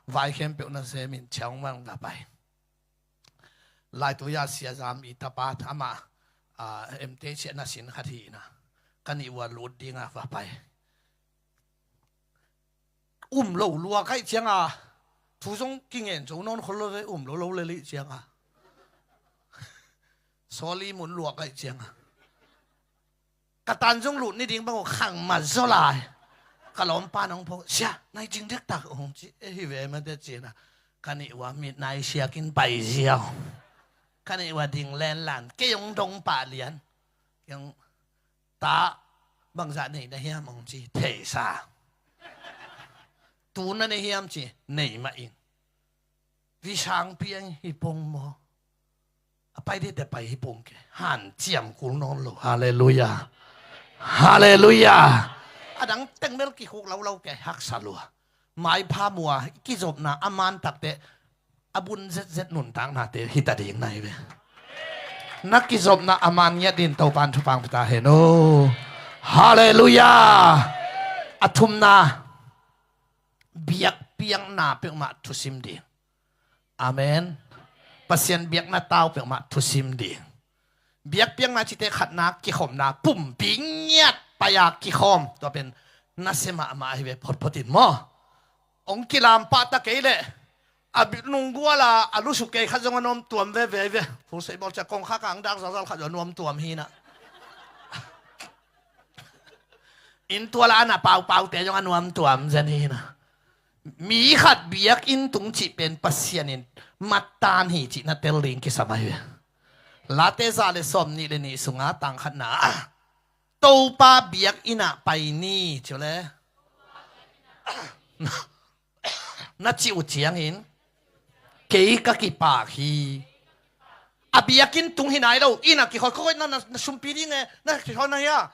vai khempeuh na semin ciang mang na pai. Lai tuia sia zam i tapa ama, a, M T siahna sin khat hi na. Ka nih ua lut dinga va pai. Um lo lua kaih cianga thu zong kingen zo nawn khol lo ve, um lo lo le lih cianga. Sawli mun lua kaih cianga. Ka tan zong lut ni ding bang uh khang ma zaw lai. Ka lawmpa nong pho, "Sia, nai cing dektak," hong ci. "E, hi ve mate," cina. Ka nih ua mit nai siakin pai ziau. Ka nih ua ding lenlan kei hong dong pah lian. Kei hong, "Ta, bangzah nei na hiam?" hong ci. "Theihsa." "Tu na nei hiam?" ci. "Nei mah ing." "Visang piang hi pong maw?" "A pai dih teh pai hi pong," ke. Hanciam kul nawn lo. Halleluiah. Halleluiah. A dang teng bel kikhuk lo lo ke, haksa lua. Maipha mua kizopna a man takte a bun zetzet nuntaknate hita ding nai ve. Na kizopna a man ngiat din Topan thupang pita hen o. Halleluiah. A thumna, biakpiakna peuhmah thusim ding. Amen. Pasian biakna tau peuhmah thusim ding. Biakpiakna cite khatna, kikhopna, pumpi ngiat pai-a kikhawm. Tua pen nasia mahmah ahi ve, photphot in maw. Hong kilam pah ta kei leh a bi-, nungguala a lusu kei khat zong a nuam tuam veve ve. Phulsei bawl cia kongkhak a ang dak zalzal khat zong a nuam tuam hi na. Inn tuala a na paupaute zong a nuam tuam zen hi na. Mi khat biakinn tung cih pen Pasian in matan hi cih na tel ding kisam ahi ve. Late za le sawm nih le nih sunga tang khatna, "Topa biakinn ah pai ni," ci uh le. Na cih uh ciangin, "Kei ka kipak hi." A biakinn tung hi nai lo, inn ah kikhawm, "Khawm na, na, na sumpi ding e, na kikhawm na hia?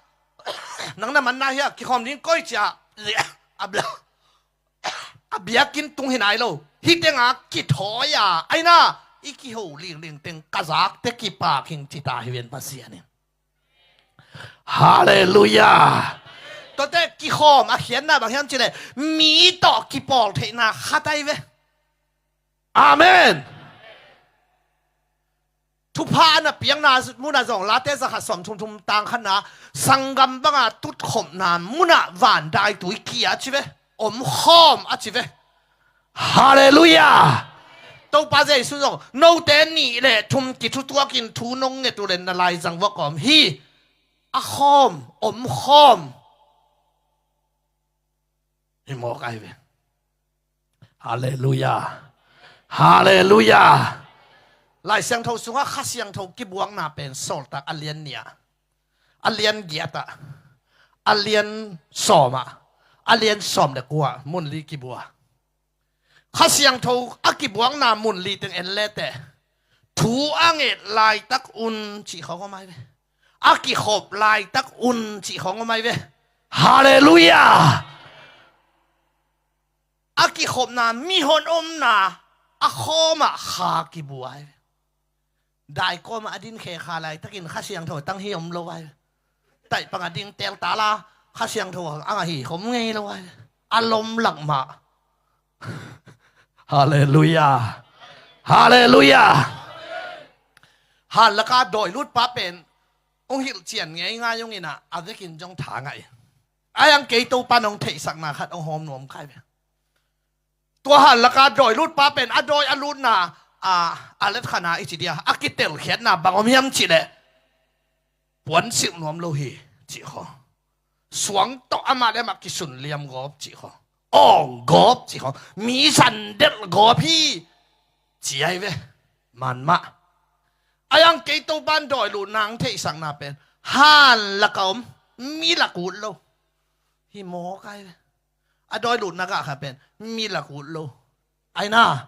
Nang na man na hia? Kikhawm ding koi," cia. A bia-, a biakinn tung hi nai lo. Hih tenga kithawi a, aina, i kiho lingling teng ka zakte kipak hing ci ta hi ven Pasian in. Halleluiah. Tuate kikhawm a khiatna bang hiam cih leh mi tawh kipawl theihna khat ahi ve. Amen. Thupha a na piakna munah zong Late za khat sawm thum thum tang khatna, sanggam banga tutkhopna munah van daitui kia a ci ve. Omkhawm a ci ve. Halleluiah. Topa Jesu zong, "Note nih le thum kithutuakin thu nong nget uh le na laizang vua kawm hi." A khawm, omkhawm. Hi mawk ahi ve. Halleluiah. Halleluiah. Lai Siangtho sungah Kha Siangtho kibuakna pen Sawltak a lian nih ah, a lian giat ah, a lian sawm ah, a lian sawm le kua mun li kibua. Kha Siangtho a kibuakna mun li teng en leteh, thu a nget laitak un cih khawng om ahi ve. A kikhop laitak un cih khawng om ahi ve. Halleluiah. A kikhopna, mihon omna, a khawmah kha kibua ahi ve. Daikawmah a din khe kha laitakin Kha Siangtho tang hi om lo ahi ve. Taih pangah ding tel tala Kha Siangtho ang ahi khom ngei lo ahi ve. A lom lak mah. Halleluiah. Halleluiah. Hanlaka dawi lutpa pen hong hilhcian ngeingai hong inah a vekin zong tha ngah in. Ai ang kei Topa nong theihsakna khat hong hawm nuam kai ve. Tua hanlaka dawi lutpa pen a dawi a lutna a, a let khana i ci dia a kitelkhiatna bang om hiam cih leh, puan silh nuam lo hi cih khaw. Suang tawh amah le amah kisun liam gawp cih khaw. Awng gawp cih khaw. Mi zandelh gawp hi ci ahi ve. Manmah. Ai ang kei Topan dawi lutna hong theihsakna pen hanlaka om, mi lak ut lo. Hi mawk ahi ve. A dawi lutna gah kha pen mi lak ut lo. Aina,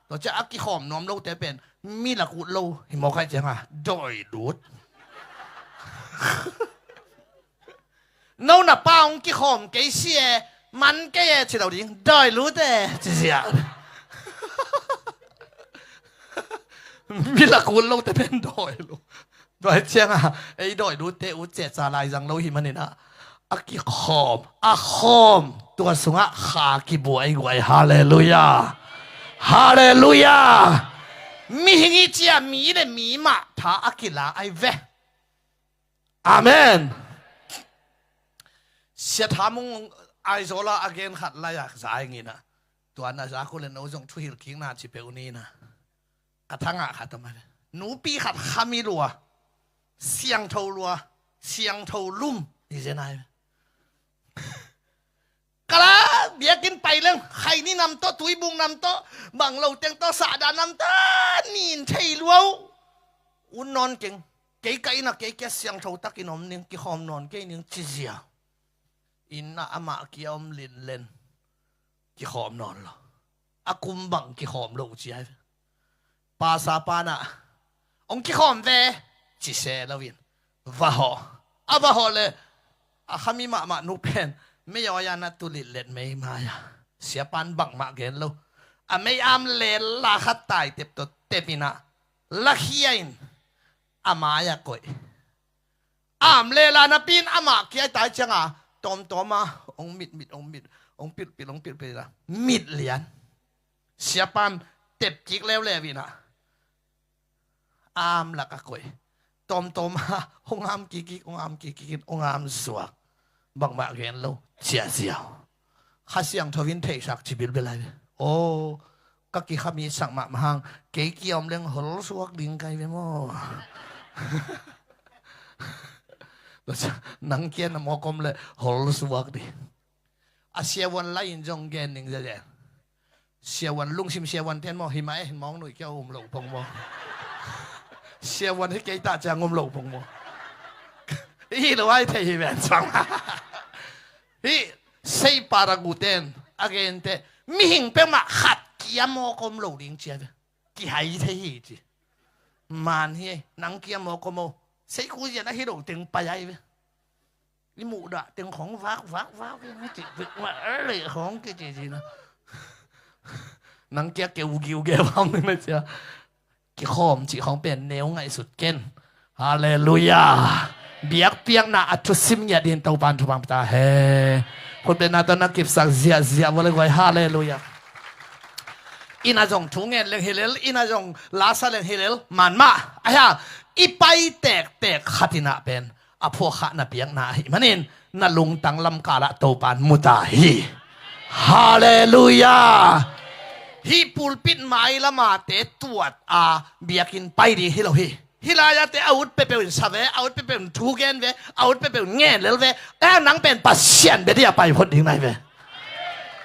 tua cia a kikhawm nuam lote pen mi lak ut lo. Hi mawk ahi cianga dawi lut. No na pa hong kikhawm kei si e, man kei e ci lo ding, dawi lut e ci zia. Mi lak ut lote pen dawi lut. Tua hi cianga ei dawi lutte ut cehca laizang lo hi maninah a kikhawm, a khawm, tua sungah kha kibuai guai. Halleluiah. Halleluiah. Mihing i cia mi le mi mah tha a kila ahi ve. Amen. Sia Tha Mung Aizawl a a gen khat lai-a za ing inah, tua na zak uh le no zong thuhilh kikna ci peuh ni inah, ka thangah khat a om a, nupi khat khami lua, siangtho lua, siangtho lum hi zen ai. Ka la biakinn pai leng, Khaini nam tawh, Tuibung nam tawh, bang lo teng tawh, Sahdah nam tawh, nin thei lua uh. Un nawn keng, kei ka inn ah kei kia siangtho takin om ning, kikhawm nawn kei ning ci ziau. Inn ah amah kia om linlen, kikhawm nawn lo. A kum bang kikhawm lo uh ci ai ve. Pastor pa nah, hong kikhawm ve, ci se loin va hawh. A va hawh le, a khami mahmah nu pen mei awi-a na tu litlet mei mai-a, siapan bangmah gen lo. A mei am le la khat tai tep tawh tep inah, lakhia in a mai-ah koih. Am le la napi in amah kia tai cianga tawmtawma hong mit mit, hong mit, hong pilpil, hong pilpil inah mit lian. Siapan tep kik leuleu inah, am lak a koih. Tawmtawma hong am kikik, hong am kikik in hong am suak. Bangmah gen lo, ciahciah. Kha Siangtho in theihsak ci bilbel ai ve. Aw, ka kikhami sak mahmah hang, kei kia om leng hol suak ding kai ve maw? Nang kia na mawk om le hol suak ding. A siavuan lai-in zong gen ning zia zen. Siavuan lungsim siavuan ten maw, hi mah e, hin mawng nuih kia um lo pong maw? Siavuan hi kei ta ciang um lo pong maw? Hi lo ai thei hi ven sang. Hi sei paragu ten a gen te, mihing peuhmah khat kia mawk om lo ding cia ve. Kihai thei hi ci. Man hi ei, nang kia mawk om o. Sei khu zian a hi lo teng pai ai ve. I muhdah teng khong vak vak vak, i cih vik mah leh khong kici ci na. Nang kia keu giu geu ham ni na cia. Kikhawm cih khong pen neu ngaihsut ken. Halleluiah. Biakpiakna a thusim ngiat dingin Topan thupha pia ta hen. Khutbetna tawh na kipsak ziahziah vua le guai. Halleluiah. Inn ah zong thu ngen leng hi lel, inn ah zong lasa leng hi lel, man mah. Ahi hang i pai tektek khat in ah pen a phuahkhahna biakna ahih manin na lungtang lamkal ah Topan mu ta hi. Halleluiah. Hih pulpit mailam ah te tuat a biakinn pai ding hi lo hi. Hih lai-ah te a ut peuhpeuh in sa ve, a ut peuhpeuh in thu gen ve, a ut peuhpeuh in ngen lel ve. Eh, nang pen Pasian bia ding a pai phot ding nai ve.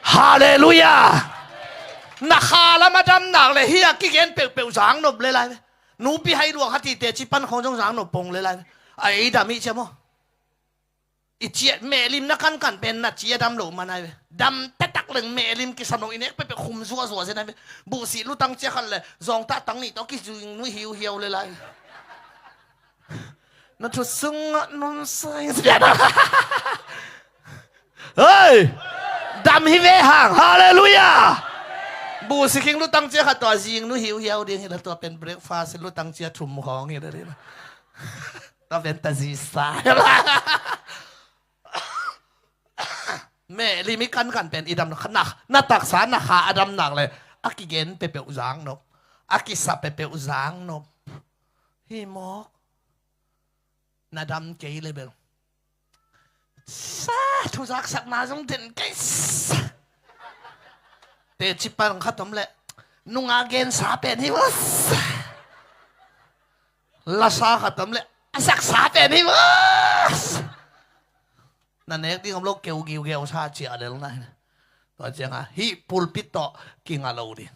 Halleluiah. Na kha lam a dam nak leh hih a kigen peuhpeuh zang nop le lai ve. Nupi hai luang khat hi teci pan khong zong zang nop pong le lai ve. A ei dam hi cia maw? I ciah mehlim na kankan pen na ci a dam loh man ai ve. Dam taktak leng mehlim kisam lo, i nek peuhpeuh khum zuahzuah zen ai ve. Buhsih lutang cia khat le zawngtah tang nih tawh kizing nuih hiuhiau le lai ve. Na thut sungah nunsa in sia na. Hei! Dam hi ve hang. Halleluiah. Buhsih khing lutang cia khat tawh a zing nuih hiuhiau ding hi la, tua pen breakfast lutang cia thum khawng hi la ding. Tua pen ta zisa. Mehlim i kankan pen i dam na, na taksa na kha a dam nak leh a kigen peuhpeuh zang nop, a kisa peuhpeuh zang nop. Hi mawk. Na dam kei le bel sa, thuzaksakna zong den kei sa. Teci pan khat om leh nunga gensa pen hi mas. Lasa khat om leh a saksa pen hi mas. Na nek ding om lo, keu giugeu sa cia lel na hi. Tua cianga hih pulpit tawh kinga lo ding.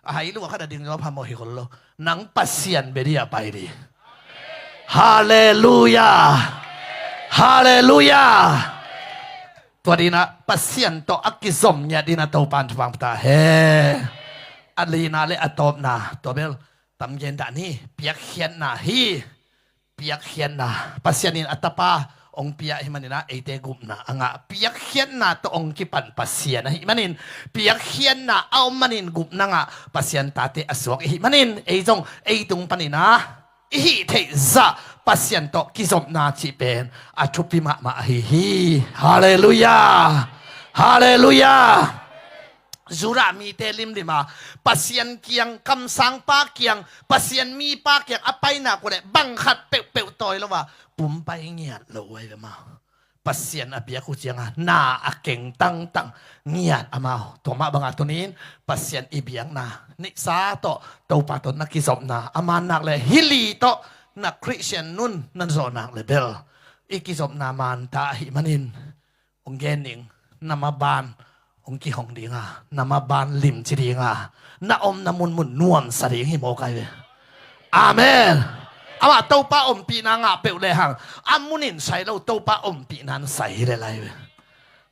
A hai lua khat a ding zaw phamawh hi khol lo. Nang Pasian bia ding a pai ding. Halleluiah. Halleluiah. Tua dingin ah Pasian tawh a kizom ngiat dingin ah Topan thupha pia ta hen. A lina le a tawpna tua bel tam gen dah ni. Piakkhiatna hi. Piakkhiatna, Pasian in a Tapa hong pia ahih manin ah eite gupna a ngah. Piakkhiatna tawh hong kipan Pasian ahih manin, piakkhiatna a om manin gupna ngah Pasian tate a suak ahih manin, ei zong ei tung panin ah i hih theih zah Pasian tawh kizopna cih pen a thupi mahmah ahi hi. Halleluiah. Halleluiah. Judah mite limlim a Pasian kiang, kamsangpa kiang, Pasian mipa kiang a painak uh leh bang khat peuhpeuh tawi lo a pumpai ngiat lo uh ai ve maw. Pasian a biak uh cianga na a keng tangtang ngiat amau. Tua mah banga tunin Pasian i biakna neihsa tawh Topa tawh na kizopna a man nak le hih li tawh na Khristian nun na zawh nak le bel i kizopna manta ahih manin hong gen ning, na maban hong kihong dinga, na maban limci dinga, na omna munmun nuamsa ding hi mawk ai ve. Amen. Amah Topa ompihna ngah peuh lehang a munin sai lo, Topa ompihna in sai hi le lai ve.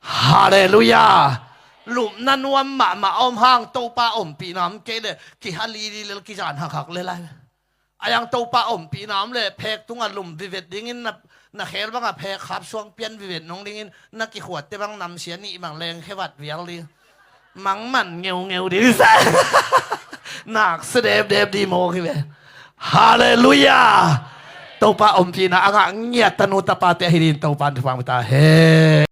Halleluiah. Lupna nuam mahmah a om hang Topa ompihna om kei le kiha lili lel kizan hakhak le lai ve. A yang Topa ompihna om le phek tunga lum vivet dingin na, na khel banga phek khap suang pian vivet nong dingin na kikhuatte bang namsia nih bang lengkhe vat vial ding. Mangman ngeungeu ding sa. Nakse depdep ding mawk hi ve. Halleluiah. Topa ompihna a ngah ngiat tanu tapate ahi dingin Topa in thupha hong pia ta hen.